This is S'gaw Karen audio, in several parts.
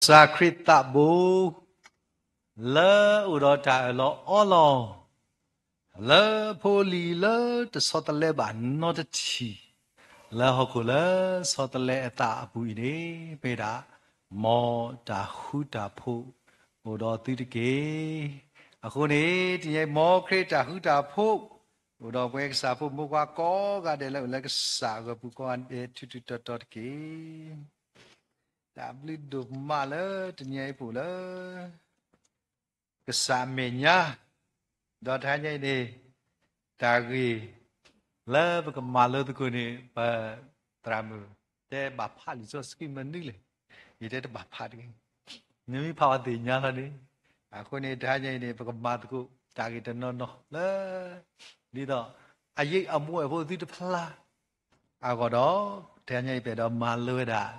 ကစၢ်ခရံာ်သးဘိ လၢအအိၣ်ဒီးတၢ်အၢၣ်လီၤအီလီၤ လၢဖိလံၤလၢတဆီတလဲဘၣ်နီတထံၣ် လၢဟီၣ်ခိၣ်လၢဆီတလဲအသးအပူၤအံၤန့ၣ် မ့ၢ်ဒၣ် မ်တၢ်ဃူတၢ်ဖိးအိၣ်ဒီးသုတက့ၢ်. အဃိန့ၣ် တနံၤအံၤ မ်ခရံာ်တၢ်ဃူတၢ်ဖိး အိၣ်ဒီးပဝဲကစၢ်ဖိမုၣ်ဖိခွါကိးဂၤဒဲးလၢအိၣ်လၢကစၢ်အဂီၢ်ပူၤကိးဂၤဒဲး ထူထူတီတီတက့ၢ်. တၢ်ဘျုးဒိၣ်မးလၢတနံၤအံၤပအိၣ်လၢ ကစၢ်အမဲာ်ညါ, ဒီးတဟါညါအံၤန့ၣ် တၢ်ဂ့ၢ်လၢပကမၤလိသကိးန့ၣ် ပသရၣ်မုၣ် တဲဘၣ်ဖးလံာ်စီဆှံမနုၤလဲၣ်, ယတဲတဘၣ်ဖးတဂ့ၤ, နမ့ၢ်ဖးအီၤသ့ၣ်ညါလီၤန့ၣ်. အဃိန့ၣ် တဟါညါအံၤန့ၣ် ပကမၤသကိးတၢ်ဂ့ၢ်တနီၤနီၤလၢ ဒ်သိး အယံာ်အမူအဖိသုတဖျါ အဂီၢ်ဒီး တဟါညါအံၤပအဲၣ်ဒိးမၤလိဝဲဒၣ်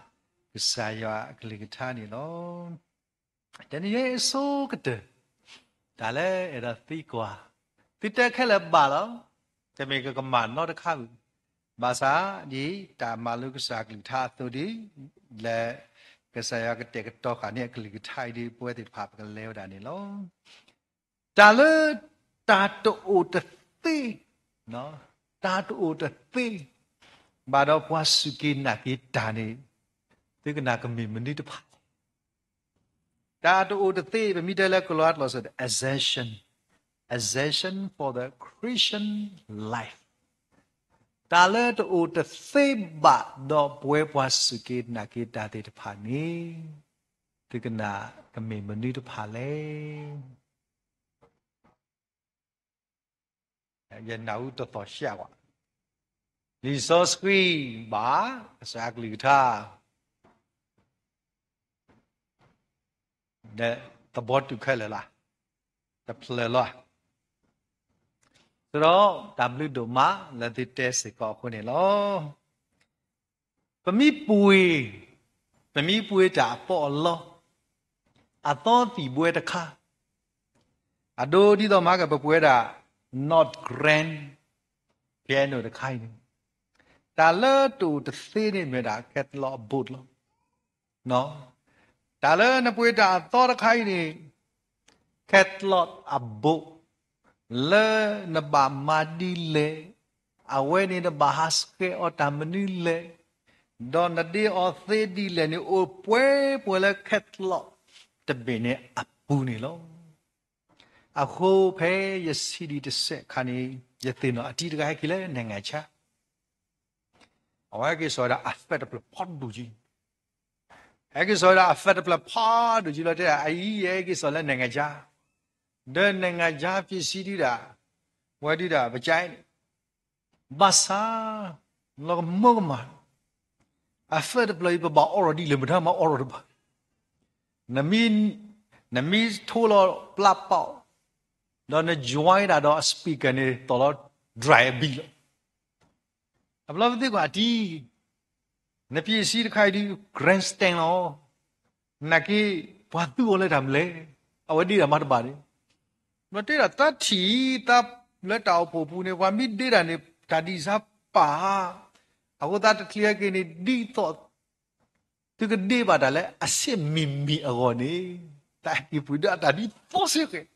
ကစၢ်ယွၤအကလုၢ်ကထါန့ၣ်လီၤ. တနံၤအံၤအဆိကတၢၢ် တၢ်လၢအဲၣ်ဒိးသံကွၢ် သုတဲခဲလၢာ်ဘၣ်လီၤ. တမ့ၢ်ကကမၣ်နီတခါဘၣ်. ဘၣ်ဆၣ်ဒ်တၢ်မၤလိကစၢ်အကလုၢ်ကထါအသိးဒီး လၢကစၢ်ယွၤကတဲာ်ကတီၤဃာ်န့ၢ်အကလုၢ်ကထါအံၤဒီး ပဝဲသ့ၣ်တဖၣ်ပကလဲၤဝဲဒၣ်န့ၣ်လီၤ. တၢ်လၢ တၢ်တအိၣ်တသ့, တၢ်တအိၣ်တသ့ ဘၣ်ဒီးပှၤစူၢ်က့ၤနာ်က့ၤတၢ်န့ၣ် သုကနၣ်ကမ့ၢ်မနုၤတဖၣ်လဲၣ်. တၢ်တအိၣ်တသ့ ပမ့ၢ်တဲလၢကလီၤတၢ်လီၤဆီ ascension, ascension for the Christian life. တၢ်လၢတအိၣ်တသ့ဘၣ်ဒီးပဝဲပှၤစူၢ်က့ၤနာ်က့ၤတၢ်သ့ၣ်တဖၣ်န့ၣ် သုကနၣ်ကမ့ၢ်မနုၤတဖၣ်လဲၣ်. ယနၢ်ဟူတသီၣ်ရှဲကွၢ်, လံာ်စီဆှံဘၣ် ကစၢ်အကလုၢ်ကထါ ဒီးသဘီတူၢ်ခဲလၢာ်လီၤ, တဖျၢၣ်လီၤ. ဆိုတော့ တၢ်ဘျုးဒိၣ်မးလၢသုတဲစ့ၢ်ကီးအဃိန့ၣ်လီၤ. ပမ့ၢ်ပှ့ၤ, ပမ့ၢ်ပှ့ၤတၢ်အပီးအလီ အသီသံၣ်ဘှဲတခါ, အဒိဒ်သိးမၤကပပှဲၤဒၣ် not grand piano တခါအံၤန့ၣ်, တၢ်လၢတအိၣ်တသ့န့ၣ်မ့ၢ်ဒၣ် catalog အဘိၣ်လီၤ. တၢ်လၢနပှ့ၤတၢ်အသီတခါအံၤန့ၣ် catalog အဘိၣ် လၢနဘၣ်မၤဒ်လဲၣ်, အဝဲန့ၣ်နဘၣ်ဟးဆှဲးအီၤတၢ်မနုၤလဲၣ်, ဒီးနဒ့အီၤသ့ဒ်လဲၣ်န့ၣ် အိၣ်ပှဲၤပှဲၤလၢ catalog တဘ့ၣ်န့ၣ်အပူၤန့ၣ်လီၤ. အဃိဖဲယ CD တစဲးအခါန့ၣ် ယသ့ၣ်နီၣ်အတံၤတဂၤဟဲက့ၤလၢ နိုင်ငံခြား အဝဲဟဲက့ၤစိာ်ဝဲဒၣ် iPad တဖျၢၣ်ဖးဒိၣ်က့ၤ, ဟဲက့ၤစိာ်ဝဲဒၣ် iPad တဖျၢၣ်ဖးဒိၣ်က့ၤလီၤ. တဲဒၣ်အအံၤ ယဟဲက့ၤစိာ်လၢ နိုင်ငံခြား, ဒီး နိုင်ငံခြား ပစ္စည်း ဒုဒၣ်, ဝဲဒုဒၣ် ပကါန့ၣ်, ဘၣ်ဆၣ် လီၤကမၢကမၣ်, iPad တဖျၢၣ်အံၤ ပဘၣ်အိးထီၣ်ဒ်လဲၣ် မတၤမၤအိးထီၣ်တဘၣ်. နမ့ၢ်ထိလီၤ plug ပီး, ဒီးန join ဒၣ်ဒီးအ speaker န့ၣ် သိးလီၤ drive အဘံၣ်လီၤ. အဘျီပသ့ကွၢ်အတံၤ, န ပစ္စည်း တခါအံၤဒုး grandstand လီၤ. နာ်က့ ပှၤသူအီၤလၢတၢ်မနုၤလဲၣ်, အဝဲဒ့တၢ်မၤတဘၣ်န့ၣ်, ဒီးတဲဒၣ်တၢ်ထံၣ်တၢ်လၢတၢ်အိၣ်ဖှိၣ်ပူၤန့ၣ် ပှၤမ့ၢ်ဒ့တၢ်န့ၣ် တၢ်ဒံၣ်စၢ်ပာ်ဧါ, အဃိသတးတချုးဟဲက့ၤန့ၣ် ဒ်သိး သုကဒ့ဘၣ်တၢ်လၢအဆံးမံၤမံၤအဂီၢ်န့ၣ်, တၢ်ဟဲက့ၤပှ့ၤဒၣ်အတၢ်ဒ်သိးစ့ၢ်ကီး,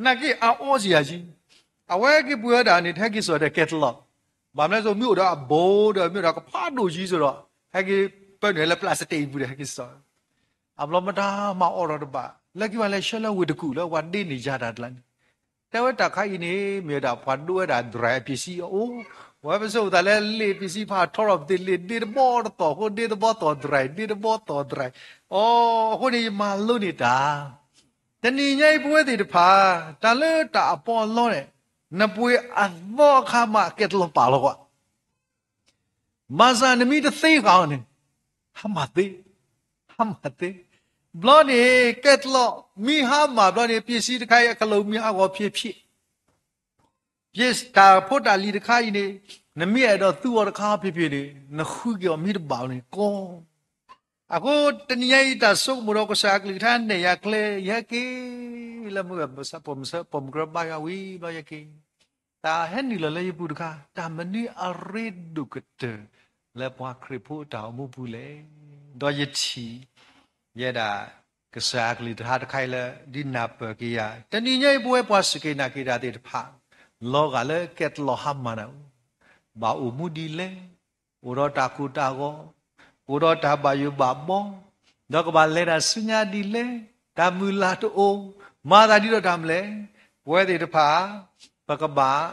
နာ်က့အအီစ့ၢ်ကီး, အဝဲဟဲက့ၤပှ့ၤဝဲဒၣ်န့ၣ် ဟဲက့ၤစိာ်ဒီး catalog, ဘၣ်မနုၤလဲၣ် မ့ၢ်အိၣ်ဒီးအဘိဒီး မ့ၢ်အိၣ်ဒီးကဖးဒိၣ်က့ၤစိၤဒီး ဟဲက့ၤပၢနုာ်လၢ plastic အပူၤဒီး ဟဲက့ၤစိာ်, အဘျီမတၤမၤအိးထီၣ်တဘၣ်, လၢခံပှၤလဲၤဆှၢလၢဝ့ၢ်တကူၣ်လၢပှၤဒ့န့ၢ်ယၤတၢ်တကျါန့ၣ်, တဲဝဲတၢ်ခါအံၤန့ၣ် မ့ၢ်ဝဲဒၣ်ပှၤဒိဝဲဒၣ် drive ပစ္စည်းအအိၣ်, ဝဲပစိာ်ပသးလၢလ့ၣ်ပစ္စည်းဖးထီထီၣ်ပသ့ၣ်လ့ၣ် ဒ့တဘီတသီၣ်အဃိ ဒ့တဘီသီၣ် drive ဒ့တဘီသီၣ် drive, အဃိန့ၣ် ယမၤလိန့ၢ်တၢ်, တနံၤညါအံၤပဝဲသ့ၣ်တဖၣ် တၢ်လၢတၢ်အပီးအလီန့ၣ်, နပှ့ၤအသီအခါမး catalog ပာ်လီၤကွၢ် ဘၣ်ဆၣ်နမ့ၢ်တသ့ဃာ်အီၤန့ၣ်, ဟါမၢ်သ့, ဟါမၢ်သ့, ဘျီန့ၣ် catalog မ့ၢ်ဟါမၢ်ဘျီန့ၣ် ပစ္စည်း တခါအံၤအကလီၤမ့ၢ်ဟးဂီၤဖျ့ဖျ့, တၢ်ဖိတၢ်လံၤတခါအံၤန့ၣ်, နမ့ၢ်အဲၣ်ဒိးသူအီၤတခါဖျ့ဖျ့န့ၣ် နဃုက့ၤအီၤမ့ၢ်တဘၣ်န့ၣ်ကီ, အဃိတနံၤညါအံၤတၢ်ဆိကမိၣ်ဒီးကစၢ်အကလုၢ်ကထါနဲၣ်ယၤကျဲ ယဟဲက့ၤလၢမုၢ်ဂၤ ပိာ်မုၣ်ကရၢဘါယွၤဝံၤဘျီယဟဲက့ၤ, တၢ်ဟဲနုာ်လီၤလၢယပူၤတခါ တၢ်မနုၤအရ့ဒိၣ်ကတၢၢ်လၢပှၤခရံာ်ဖိအတၢ်အိၣ်မူပူၤလဲၣ်, ဒီးယထံၣ်, ယဲဒၣ် ကစၢ်အကလုၢ်ကထါတခါအံၤလၢ ဒုးနၢ်ပၢၢ်က့ၤယၤ, တနံၤညါအံၤ ပဝဲပှၤစူၢ်က့ၤနာ်က့ၤတၢ်သ့ၣ်တဖၣ် လီၤဂာ်လၢကဲတလီၤဟါမၢ်နၤဧိၤ, ဘၣ်အိၣ်မူဒ်လဲၣ်, အိၣ်ဒီးတၢ်ကိၢ်တၢ်ဂီၤ, အိၣ်ဒီးတၢ်ဘၣ်ယိၣ်ဘၣ်ဘီ, ဒီးကဘၣ်လဲၤတၢ်ဆူညါဒ်လဲၣ်, တၢ်မုၢ်လၢ်တအိၣ်, မၤသးဒ်ဒီးတၢ်မနုၤလဲၣ်, ပဝဲသ့ၣ်တဖၣ် ပကဘၣ်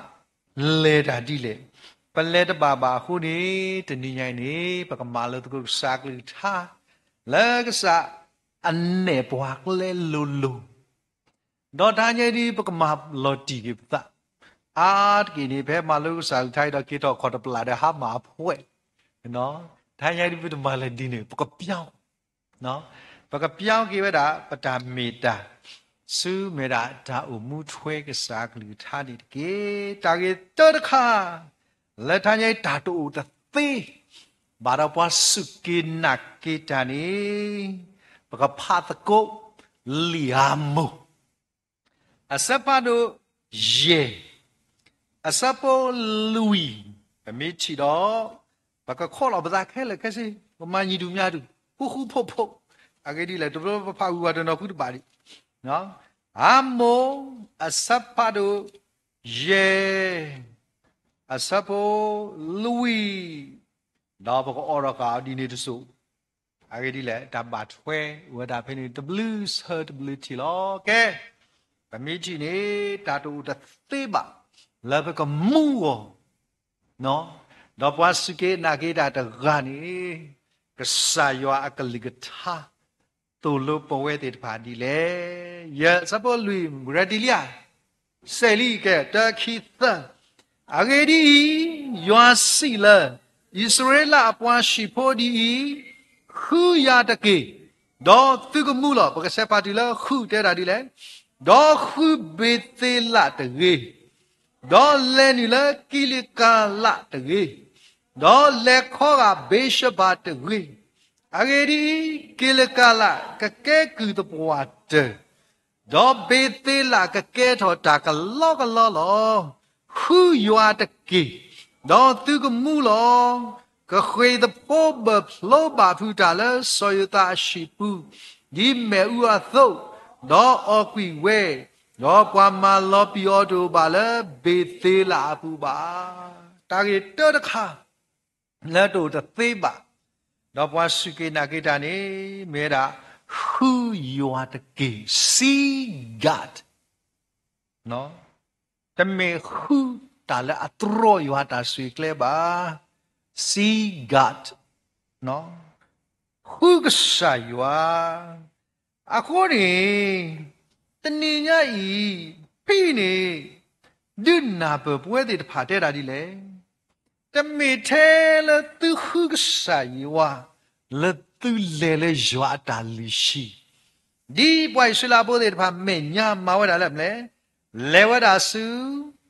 လဲၤတၢ်ဒ်လဲၣ်, ပလဲၤတဘၣ်ဘၣ်အဃိန့ၣ် တနံၤညါအံၤန့ၣ် ပကမၤလိသကိးကစၢ်အကလုၢ်ကထါ လၢကစၢ်အနဲၣ်ပှၤကျဲလိၤလိၤ, ဒီးတနံၤညါအံၤဒ် ပကမၤလီၤတံၢ်က့ၤပသး, အါတက့ၢ်န့ၣ် ဖဲမၤလိကစၢ်အကလုၢ်ကထါအံၤဒီး က့ၤထီၣ်ခီၣ်တပျၢ်ဒီးဟါမၢ်အဖှဲး, တနံၤညါအံၤဒ် ပတမၤလၢၤဒ်န့ၣ် ပကပျီ ပကပျီက့ၤဝဲဒၣ် ပတၢ်မ့ၢ်တၢ် ဆူမ့ၢ်ဒၣ်တၢ်အိၣ်မူထွဲကစၢ်အကလုၢ်ကထါန့ၣ်တက့ၢ်. တၢ်ဂ့ၢ်တၢတခါ လၢတနံၤညါအံၤတၢ်တအိၣ်တသ့ဘၣ်ဒီးပှၤစူၢ်က့ၤနာ်က့ၤတၢ်န့ၣ် ပကဖးသကိး လံာ်ဧမိၢ် အဆၢဖးဒိၣ်ယဲၢ်, အဆၢဖိလွံၢ်, ပမ့ၢ်ထံၣ်ဒီး ပကခိးလီၤပသးခဲလၢာ်ခဲဆ့, ပမၤညီတူမညီတူ, ဃူဃူဖိးဖိး, အဂ့ၢ်ဒ်လဲၣ် တဘျီပဖးဝံၤဝဲတနီၤဃုတဘၣ်ဒံး, ဧမိၢ် အဆၢဖးဒိၣ်ယဲၢ်, အဆၢဖိလွံၢ်, ဒီးပကအိးထီၣ်ဃာ်အီၤဒ်န့ၣ်တစိၢ် အဂ့ၢ်ဒ်လဲၣ် တၢ်ဘၣ်ထွဲဝဲဒၣ်ဖဲန့ၣ် တဘျုးဆၢတဘျုးထံၣ်လီၤ. ကဲ, ပမ့ၢ်ထံၣ်န့ၣ် တၢ်တအိၣ်တသ့ဘၣ် လၢပကမူအီၤ, ဒီးပှၤစူၢ်က့ၤနာ်က့ၤတၢ်တဂၤန့ၣ် ကစၢ်ယွၤအကလုၢ်ကထါ သိၣ်လိပဝဲသ့ၣ်တဖၣ်ဒ်လဲၣ်. ယဲၢ်, အဆၢဖိလွံၢ်, ရၤတံၤလံဧါ စဲးလံ, ကဲ, တၢ ခံ သၢ, အဂ့ၢ်ဒ်အံၤ, ယွၤစံးလၢ အံၣ်စရ့လးအပှၤဟံၣ်ဖိဒ်အံၤ, ဃုယၤတက့ၢ်, ဒီးသုကမူလီၤ. ပကဆဲးဖးတုၤလၢဃုတဲဒၣ်ဒ်လဲၣ်, ဒီးဃုဘ့ၤသ့လးတဂ့ၤ, ဒီးလဲၤနုာ်လၢကံလကၤလးတဂ့ၤ, ဒီးလဲၤခီဂာ်ဘ့ၤရှဘၤတဂ့ၤ. အဂ့ၢ်ဒ်အံၤ, ကံလကၤလးကကဲကုၢ်သပှၢ်တၢၢ်, ဒီးဘ့ၤသ့လးကကဲထီၣ်တၢ်ကလီကလီလီၤ. ဃုယွၤတက့ၢ်, ဒီးသုကမူလီၤ. ကဃ့ၢ်သဖိဘၢၣ်ဖျိဘၣ်ဖုးတၢ်လၢစီၤယိၤသးအဟံၣ်ပူၤ, ဒ်မ့ၣ်အူအသိး, ဒီးအီၣ်ကွံာ်ဝဲ, ဒီးပှၤမၤလီၤပံာ်အီၤတအိၣ်ဘၣ်လၢဘ့ၤသ့လးအပူၤဘၣ်. တၢ်ဂ့ၢ်တၢတခါ လၢတအိၣ်တသ့ဘၣ်, ဒီးပှၤစူၢ်က့ၤနာ်က့ၤတၢ်န့ၣ် မ့ၢ်ဝဲဒၣ် ဃုယွၤတက့ၢ်, seek God, တမ့ၢ်ဃုတၢ်လၢအတြီယွၤတၢ်ဆိၣ်ဂ့ၤကျဲဘၣ်, seek God, ဃုကစၢ်ယွၤ. အဃိန့ၣ် တနံၤညါအံၤ ဖဲအံၤန့ၣ် ဒုးနၢ်ပၢၢ်ပဝဲသ့ၣ်တဖၣ်တဲဒၣ်ဒ်လဲၣ်, တမ့ၢ်ထဲလၢသုဃုကစၢ်ယွၤ လၢသုလဲၤလၢယွၤအတၢ်လုၢ်ဟံၣ်, ဒ်ပှၤအံၣ်စရ့လးဖိသ့ၣ်တဖၣ်မဲာ်ညါမၤဝဲဒၣ်လၢမနုၤလဲၣ်, လဲၤဝဲဒၣ်ဆူ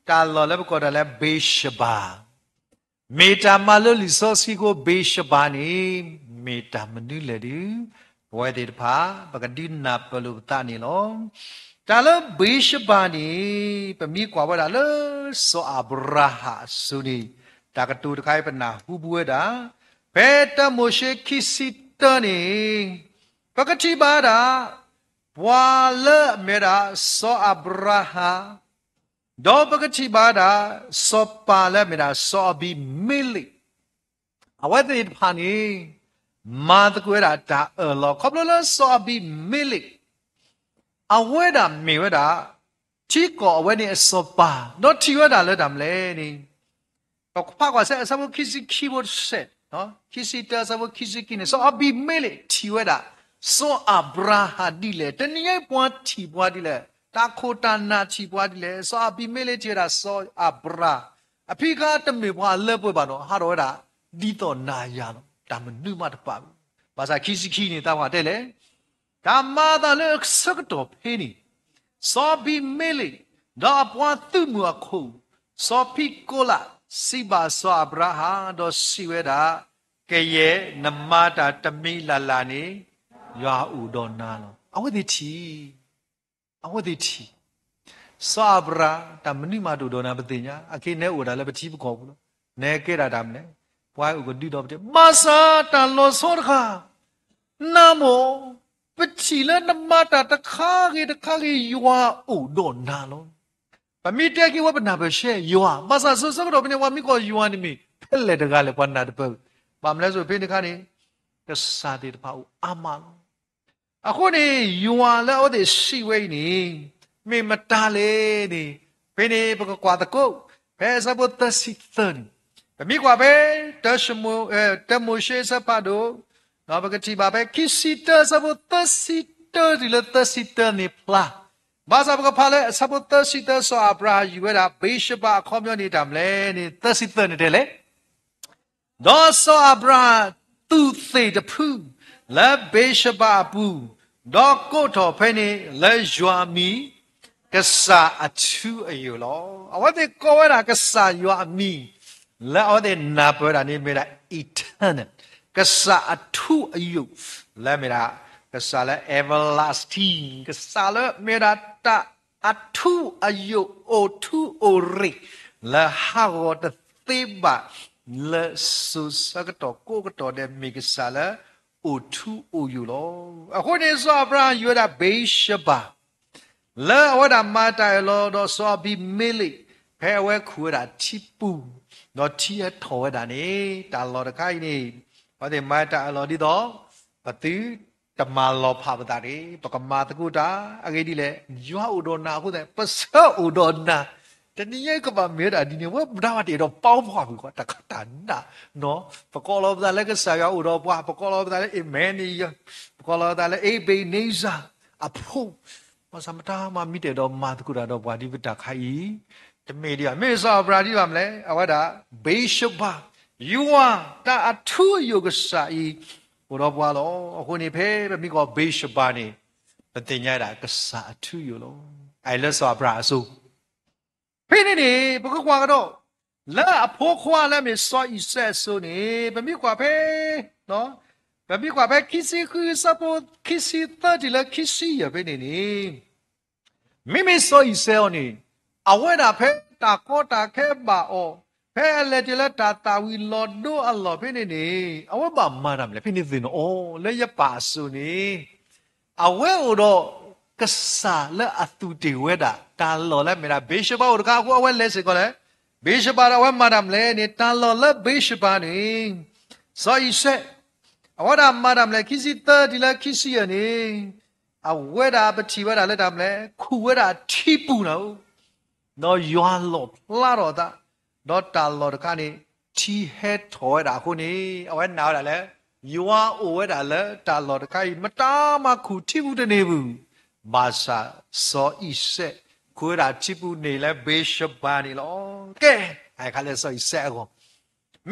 တၢ်လီၢ်လၢပကိးတၢ်လၢဘ့ၤရှဘၤ မ့ၢ်တၢ်မၤလိလံာ်စီဆှံအဃိ ဘ့ၤရှဘၤန့ၣ် မ့ၢ်တၢ်မနုၤလဲၣ်ဒုး ပဝဲသ့ၣ်တဖၣ် ပကဒုးနၢ်ပၢၢ်လိာ်ပသးန့ၣ်လီၤ. တၢ်လၢဘ့ၤရှဘၤန့ၣ် ပမ့ၢ်ကွၢ်ဝဲဒၣ်လၢစီၤအၤဘြၤဟၣ်အစိၤန့ၣ် တၢ်ကတိၤတခါအံၤပနၢ်ဟူပဝဲဒၣ် ဖဲတၢမိၤၡ့ခံဆံတၢန့ၣ် ပကထံၣ်ဘၣ်ဒၣ် ပှၤလၢအမ့ၢ်ဝဲဒၣ်စီၤအၤဘြၤဟၣ် ဒီးပကထံၣ်ဘၣ်ဒၣ် စီၤပၤလၢအမ့ၢ်ဒၣ်စီၤအဘံၤမ့လ့း, အဝဲသ့ၣ်တဖၣ်န့ၣ် မၤသကိးဝဲဒၣ်တၢ်အၢၣ်လီၤ ခီဖျိလၢစီၤအဘံၤမ့လ့း အဝဲဒၣ်မ့ၢ်ဝဲဒၣ် ထံကီၢ်အဝဲန့ၣ်အစီၤပၤ ဒီးထံၣ်ဝဲဒၣ်လၢတၢ်မနုၤလဲၣ်န့ၣ် ပကဖးကွၢ်စဲအဆၢဖိခံဆံခံဖိတစဲး, ခံဆံတၢ အဆၢဖိခံဆံခံန့ၣ် စီၤအဘံၤမ့လ့းထံၣ်ဝဲဒၣ် စီၤအၤဘြၤဟၣ်ဒ်လဲၣ်, တနံၤညါအံၤပှၤထံၣ်ပှၤဒ်လဲၣ်, တၢ်ခိၣ်တၢ်နၢ်ထံၣ်ပှၤဒ်လဲၣ်, စီၤအဘံၤမ့လ့းထံၣ်ဝဲဒၣ်စီၤအၤဘြၤဟၣ် အဖံးခါတမ့ၢ်ပှၤအလၢပှဲၤဘၣ်ဒီး ဟးထီၣ်ဝဲဒၣ် ဒ်သိးနၤယၤလီၤ, တၢ်မနုၤမးတပာ်ဘၣ်. ဘၣ်ဆၣ်ခံဆံခံန့ၣ် သးပှၢ်တဲလဲၣ်, တၢ်မၤအသးလၢအဆၢကတီၢ်ဖဲန့ၣ်, စီၤအဘံၤမ့လ့း ဒီးအပှၤသုးမုၢ်အခိၣ်, စီၤဖံးကိးလး စံးဘၣ်စီၤအၤဘြၤဟၣ် ဒီးစံးဝဲဒၣ်, ကယဲၢ်နမၤတၢ်တမံၤလၢ်လၢ်န့ၣ် ယွၤအိၣ်ဒီးနၤလီၤ. အဝဲသ့ၣ်ထံၣ် အဝဲသ့ၣ်ထံၣ် စီၤအၤဘြၤဟၣ် တၢ်မနုၤမးတအိၣ်ဒီးနၤပသ့ၣ်ညါ, အခဲအံၤနဲအိၣ်ဒၣ်လၢပထံပကီၢ်ပူၤလီၤ. နဲကဲဒၣ်တၢ်မနုၤလဲၣ်, ပှၤအိၣ်ကဒုဒီးပတဲ, ဘၣ်ဆၣ်တၢ်လီၤဆီတခါ, နမိၢ် ပထံၣ်လၢနမၤတၢ်တခါဂ့ၤတခါဂ့ၤ ယွၤအိၣ်ဒီးနၤလီၤ. ပမ့ၢ်တဲက့ၤဝဲပနၢ်ပၢၢ်ဆှၢယွၤ, ဘၣ်ဆၣ်အဆိဆၢကတီၢ်ဖဲန့ၣ် ပှၤမ့ၢ်ကိးယွၤန့ၣ်မ့ၢ် ဖဲလဲၣ်တဂၤလဲၣ် ပှၤနၢ်တပၢၢ်, ဘၣ်မနုၤလဲၣ် ဖဲန့ၣ်အခါန့ၣ် ကစၢ်သ့ၣ်တဖၣ်အိၣ်အါမးလီၤ. အဃိန့ၣ် ယွၤလၢအဝဲသ့ၣ်စံးဝဲအံၤန့ၣ် မ့ၢ်မတၤလဲၣ်န့ၣ်, ဖဲန့ၣ်ပကကွၢ်သကိး ဖဲအဆၢဖိသၢဆံသၢန့ၣ်, ပမ့ၢ်ကွၢ်ဖဲ တၢမိၤၡ့အဆၢဖးဒိၣ်, ဒီးပကထံၣ်ဘၣ်ဖဲခံဆံတၢ အဆၢဖိသၢဆံတၢတုၤလၢသၢဆံသၢန့ၣ်ဖျါ, ဘၣ်ဆၣ်ပကဖးလၢအဆၢဖိသၢဆံသၢ စီၤအၤဘြၤဟၣ်ယူၤဝဲဒၣ် ဘ့ၤၡဘၤအခီပညီန့ၣ်တၢ်မနုၤလဲၣ်န့ၣ် သၢဆံသၢန့ၣ်တဲလဲၣ် ဒီးစီၤအၤဘြၤဟၣ်သူၣ်သ့ၣ်တဖု လၢဘ့ၤၡဘၤအပူၤ, ဒီးကိးထီၣ်ဖဲန့ၣ်လၢယွၤအမံၤ ကစၢ်အထူအယိာ်လီၤ. အဝဲသ့ၣ်ကိးဝဲဒၣ်ကစၢ်ယွၤအမံၤ လၢအဝဲသ့ၣ်နၢ်ပၢၢ်ဝဲဒၣ်န့ၣ်မ့ၢ်ဒၣ် eternal, ကစၢ်အထူအယိာ်, လၢမ့ၢ်ဒၣ် ကစၢ်လၢ everlasting, ကစၢ်လၢမ့ၢ်ဝဲဒၣ်တၢ်အထူအယိာ် အိၣ်ထူအိၣ်ရ့ၣ် လၢဟးဂီၤတသ့ဘၣ်, လၢစိၤဆၢကတီၢ်ကိးကတီၢ်ဒဲး မ့ၢ်ကစၢ်လၢအိၣ်ထူအိၣ်ယိာ်လီၤ. အဃိန့ၣ် စီၤအၤဘြၤဟၣ်ယူၤဝဲဒၣ်ဘ့ၤၡဘၤ လၢအဝဲဒၣ်မၤတၢ်အၢၣ်လီၤဒီးစီၤအဘံၤမ့လ့း ဖဲအဝဲခူၣ်ဝဲဒၣ်ထံပူၤ, ဒီးထံဟဲထီၣ်ဝဲဒၣ်န့ၣ် တၢ်လီၢ်တခါအံၤန့ၣ် အဝဲသ့ၣ်မၤတၢ်အၢၣ်လီၤဒ်သိး ပသုတမၤလီၤဖးပသးတဂ့ၤ, ပကမၤသကိးတၢ်အဂ့ၢ်ဒ်လဲၣ်, ယွၤအိၣ်ဒီးနၤအဃိသတး ပဆၢအိၣ်ဒီးနၤ, တနံၤညါကဘၣ်မ့ၢ်ဝဲဒၣ်ဒ်န့ၣ် ဝဲဘၣ်ဝဲတအဲၣ်ဒိးပာ်ဖှိၣ်ကွံာ်ဃီ တၢ်ခးတၢ်နး ပကိးလီၤပသးလၢကစၢ်ယွၤအိၣ်ဒီးပှၤ, ပကိးလီၤပသးလၢ Emmanuel, ပကိးလီၤပသးလၢ Ebenezer အဖိ, ဘၣ်ဆၣ်မတၤမၤမံၤတအဲၣ်ဒိးမၤသကိးတၢ်ဒီးပှၤဒ်ပတၢ်ခါအံၤ, တမ့ၢ်ဒ်ဘၣ်, မ့ၢ်စီၤအၤဘြၤဟၣ်ဒ်ဘၣ်မနုၤလဲၣ်, အဝဲဒၣ် ဘ့ၤၡဘၤ, ယွၤတၢ်အထူအယိာ်ကစၢ်အံၤ အိၣ်ဒီးပှၤလီၤ. အဃိန့ၣ် ဖဲပမ့ၢ်ကွၢ်ဘ့ၤၡဘၤန့ၣ် ပသ့ၣ်ညါဒၣ်ကစၢ်အထူအယိာ်လီၤ. အအံၤလၢစီၤအၤဘြၤဟၣ်အစိၤ ဖဲန့ၣ်န့ၣ် ပကကွၢ်ကဒီး လၢအဖိခွါလၢအမ့ၢ်စီၤအံၤစဲးအစိၤန့ၣ် ပမ့ၢ်ကွၢ်ဖဲ, ပမ့ၢ်ကွၢ်ဖဲခံဆံဃု အဆၢဖိခံဆံသၢတုၤလၢခံဆံယဲၢ်ဖဲန့ၣ်န့ၣ်, မ့မ့ၢ်စီၤအံၤစဲးအီၤန့ၣ် အဝဲဒၣ်ဖဲတၢ်ကီတၢ်ခဲဘၣ်အီၤ, ဖဲအလဲၤတုၤလၢတၢ်သၣ်ဝံၤလီၤဒိအလီၢ်ဖဲန့ၣ်န့ၣ် အဝဲဘၣ်မၤတၢ်မနုၤလဲၣ်. ဖဲန့ၣ်သ့ၣ်နီၣ်အီၤ လၢယပၢ်အစိၤန့ၣ် အဝဲအိၣ်ဒီးကစၢ်လၢအသူၣ်တ့ၢ်ဝဲဒၣ် တၢ်လီၢ်လၢမ့ၢ်ဒၣ် ဘ့ၤၡဘၤအိၣ်တခါအဃိ အဝဲလဲၤစ့ၢ်ကီးလဲၣ်. ဘ့ၤၡဘၤဒီးအဝဲမၤတၢ်မနုၤလဲၣ်န့ၣ် တၢ်လီၢ်လၢဘ့ၤၡဘၤန့ၣ် စီၤအံၤစဲး အဝဲဒၣ်မၤတၢ်မနုၤလဲၣ် ခံဆံသၢတုၤလၢခံဆံယဲၢ်န့ၣ် အဝဲဒၣ်ပထံၣ်ဝဲဒၣ်လၢတၢ်မနုၤလဲၣ် ခူၣ်ဝဲဒၣ်ထံပူၤနၤဧိၤ, ဒီးယွၤလီၣ်ဖျါထီၣ်အသး, ဒီးတၢ်လီၢ်တခါန့ၣ် ထံဟဲထီၣ်ဝဲဒၣ်အဃိန့ၣ် အဝဲနာ်ဝဲဒၣ်လၢ ယွၤအိၣ်ဝဲဒၣ်လၢတၢ်လီၢ်တခါအံၤ မတၤမၤခူၣ်ထံပူၤတန့ၢ်ပူၤ, ဘၣ်ဆၣ်စီၤအံၤစဲး ခူၣ်ဝဲဒၣ်ထံပူၤန့ၣ်လၢဘ့ၤၡဘၤန့ၣ်လီၤ. ကဲ, အခါလၢစီၤအံၤစဲးအဂီၢ်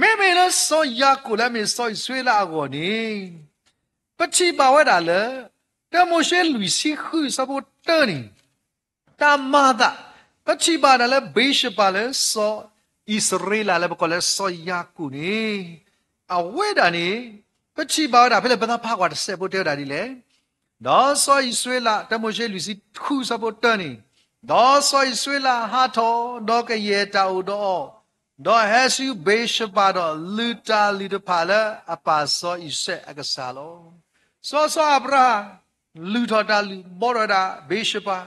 မ့မ့ၢ်လၢစီၤယၤကိာ်လၢအမ့ၢ်စီၤအံၣ်စရ့လးအဂီၢ်န့ၣ် ပထံၣ်ဘၣ်ဝဲဒၣ်လၢ တၢမိၤၡ့လွံၢ်ဆံဃု အဆၢဖိတၢန့ၣ် တၢ်မၤအသး, ပထံၣ်ဘၣ်ဒၣ်လၢဘ့ၤၡဘၤလၢစီၤအံၣ်စရ့လးလၢပကိးလၢစီၤယၤကိာ်န့ၣ် အဝဲဒၣ်န့ၣ် ပထံၣ်ဘၣ်ဝဲဒၣ်ဖဲလဲၣ် ပသးဖးကွၢ်တစဲးဖိတဲဝဲဒၣ်ဒ်လဲၣ်. ဒီးစီၤအံၣ်စရ့လး တၢမိၤၡ့လွံၢ်ဆံဃု အဆၢဖိတၢန့ၣ်, ဒီးစီၤအံၣ်စရ့လးဟးထီၣ် ဒီးကယဲၢ်တၢ်အိၣ်ဒီးအီၤ, ဒီးဟဲဆူဘ့ၤၡဘၤဒီး လုၢ်တၢ်လုၢ်တဖၣ်လၢအပၢ်စီၤအံၣ်စဲးအကစၢ်လီၤ. စီၤစီၤအၤဘြၤဟၣ် လုၢ်ထီၣ်တၢ်လုၢ် ဘှီထီၣ်ဝဲဒၣ်ဘ့ၤၡဘၤ,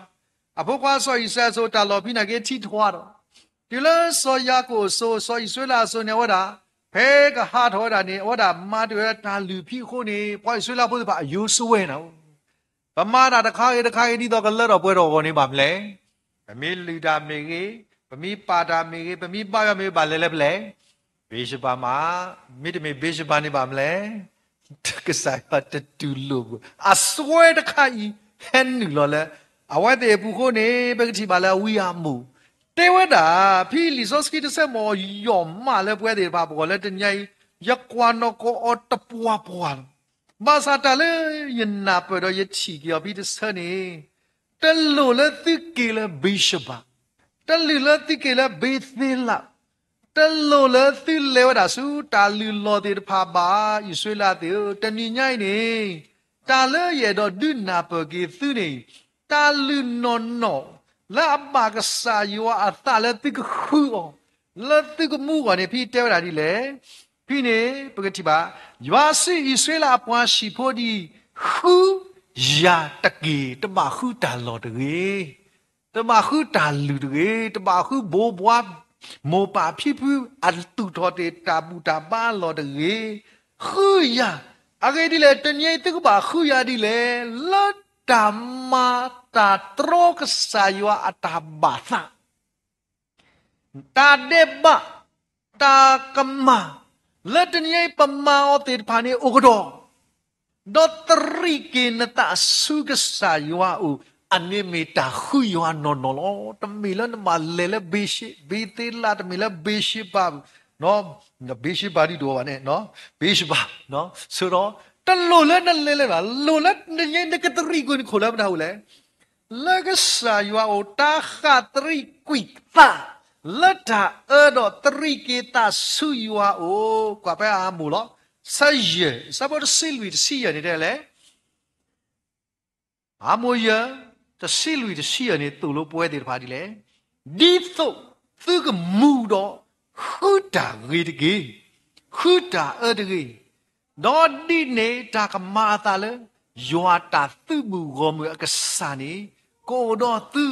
အဖိခွါစီၤအံၣ်စဲးအစိၤ တၢ်လီၢ်ဖံးနာ်က့ထံထီၣ်ဒီး, တုၤလၢစီၤယၤကိာ်အစိၤ စီၤအံၣ်စရ့လးအစိၤန့ၣ် အဝဲဒၣ် ဖဲကဟးထီၣ်ဝဲဒၣ်န့ၣ် အဝဲဒၣ်မၤတ့ၢ်ဝဲဒၣ်တၢ်လုၢ်ဖံးအဃိန့ၣ် ပှၤအံၣ်စရ့လးဖိသ့ၣ်တဖၣ်အယိၤဆိဝဲနၤဧိၤ, ပမၤတၢ်တခါဂ့ၤတခါဂ့ၤ ဒ်သိးကလၢထီၣ်ပှဲၤထီၣ်အဂီၢ်န့ၣ်ဘၣ်မနုၤလဲၣ်. ပမ့ၢ်လုၢ်တၢ်မ့ၢ်ဂ့ၤ, ပမ့ၢ်ပာ်တၢ်မ့ၢ်ဂ့ၤ, ပမ့ၢ်ဘါယွၤမ့ၢ်ဂ့ၤ ဘၣ်လဲၤလၢဖဲလဲၣ်, ဘ့ၤၡဘၤမး, မ့တမ့ၢ်ဘ့ၤၡဘၤန့ၣ်ဘၣ်မနုၤလဲၣ်. ကစၢ်ယွၤတတူၢ်လိာ်ဘၣ် အစွဲတခါအံၤ ဟဲနုာ်လီၤလၢ အဝဲသ့ၣ်အပူၤအဃိန့ၣ် ပကထံၣ်ဘၣ်လၢအဝံအမူး တဲဝဲဒၣ် ဖဲလံာ်စီဆှံတဆၢမ့ၢ်ယီၢ်မးလၢပဝဲသ့ၣ်တဖၣ် ပဂီၢ်လၢတနံၤအံၤ ယကွၢ်နီၢ်ကီၢ်အီၤတပှၢ်ပှၢ်လီၤ. ဘၣ်ဆၣ်တၢ်လၢယနၢ်ပၢၢ်ဒီးယထံၣ်က့ၤအီၤဖဲတဆၢန့ၣ် တလိၣ်လၢသုက့ၤလၢဘ့ၤၡဘၤ, တလိၣ်လၢသုက့ၤလၢဘ့ၤသ့လး, တလိၣ်လၢသုလဲၤဝဲဒၣ်ဆူတၢ်လုၢ်လီၢ်သ့ၣ်တဖၣ်ဘၣ်. အံၣ်စရ့လးသ့ၣ်ဧၢ, တနံၤညါအံၤန့ၣ် တၢ်လၢယအဲၣ်ဒိးဒုးနၢ်ပၢၢ်က့ၤသုန့ၣ် တၢ်လုၢ်နီၢ်နီၢ် လၢအဘၣ်ကစၢ်ယွၤအသးလၢသုကဃုအီၤ လၢသုကမူအဂီၢ်န့ၣ် ဖဲတဲဝဲဒၣ်ဒ်လဲၣ်. ဖဲန့ၣ် ပကထံၣ်ဘၣ် ယွၤစံး အံၣ်စရ့လးအပှၤဟံၣ်ဖိဒ်အံၤ, ဃု, ယၤတက့ၢ်. တဘၣ်ဃုတၢ်လီၢ်တဂ့ၤ, တဘၣ်ဃုတၢ်လုၢ်တဂ့ၤ, တဘၣ်ဃုဘိးဘှါ မိၢ်ပၢ်ဖံဖု အသူၣ်ထီၣ်တ့ၢ်တၢ်ဘူၣ်တၢ်ဘါအလီၢ်တဂ့ၤ. ဃုယၤ, အဂ့ၢ်ဒ်လဲၣ်, တနံၤအံၤသုကဘၣ်ဃုယၤဒ်လဲၣ်, လၢတၢ်မၤတၢ်တြီကစၢ်ယွၤအတၢ်ဘၣ်သး တၢ်ဒဲးဘး, တၢ်ကမၣ်, လၢတနံၤအံၤပမၤအီၤသ့ၣ်တဖၣ်န့ၣ်အိၣ်ကဒီး, ဒီးတရံးက့ၤနသးဆူကစၢ်ယွၤအအိၣ်, အန့ၣ်မ့ၢ်တၢ်ဃုယွၤနီၢ်နီၢ်လီၤ. တမ့ၢ်လၢနဘၣ်လဲၤလၢဘ့ၣ်သ့လး, တမ့ၢ်လၢဘ့ၣ်ၡ့ဘၤ, ဘ့ၣ်ၡ့ဘၤဒ်တအိၣ်ဘၣ်န့ၣ်, ဘ့ၣ်ၡ့ဘၤ, ဆိဒီး တလိၣ်လၢနလဲၤလၢၤဘၣ်, လိၣ်လၢနကတရံးကွံာ်နခိၣ်လၢမတၤအိၣ်လဲၣ် လၢကစၢ်ယွၤအအိၣ် တၢ်ဃၣ်တရံးကွံာ်သး လၢတၢ်အၢဒီးတရံးက့ၤသးဆူယွၤအအိၣ်, ကွၢ်ဖဲအမိၢ်လီၤ. ဆၢယဲၢ်, အဆၢဖိတဆံလွံၢ်တဆံယဲၢ်န့ၣ်တဲလဲၣ်, အမိၢ်ယဲၢ်, တဆံလွံၢ်တဆံယဲၢ်န့ၣ် သိၣ်လိပဝဲသ့ၣ်တဖၣ်ဒ်လဲၣ်, ဒ်သိးသုကမူဒီး ဃုတၢ်ဂ့ၤတက့ၢ်. ဃုတၢ်အၢတဂ့ၤ. ဒီးဒ်န့ၣ်တၢ်ကမၤအသးလၢ ယွၤတၢ်သုးမုၢ်ဂီၢ်မုၢ်အကစၢ်န့ၣ် ကအိၣ်ဒီးသု,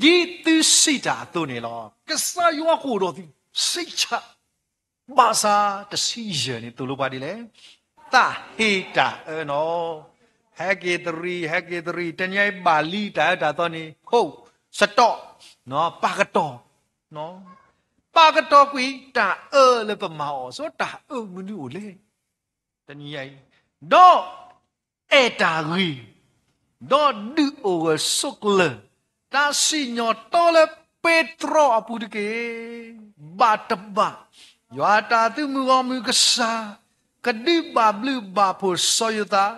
ဒ်သုစံးတၢ်အသိးန့ၣ်လီၤ. ကစၢ်ယွၤကအိၣ်ဒီးသု, စံးဆၢ, ဘၣ်ဆၣ်တဆံယဲၢ်န့ၣ် သိၣ်လိပှၤဒ်လဲၣ်, သးဟ့တၢ်အၢနီၤ. ဟဲက့ၤတရံး, ဟဲက့ၤတရံး, တနံၤအံၤဘၣ်လံတၢ်အၢတၢ်သီန့ၣ်, ဟိ, စတီၣ်, ပာ်ကတီၤ, ပာ်ကတီၤကွံာ်တၢ်အၢလၢပမၤအီၤ, ဆိတၢ်အၢမနုၤအိၣ်လဲၣ်, တနံၤအံၤ, ဒီး အဲၣ်တၢ်ဂ့ၤ, ဒီးဒုးအိၣ်ဂၢၢ်ဆိးကျၢၤ, တၢ်စံၣ်ညီၣ်တီလၢပ့းတြီအပူၤတက့ၢ်. ဘၣ်တဘၣ်, ယွၤတၢ်သုးမုၢ်ဂီၢ်မုၢ်ကစၢ်, ကဒုးဘၣ်ဘျုးဘၣ်ဖှိၣ်စီၤယိၤသး,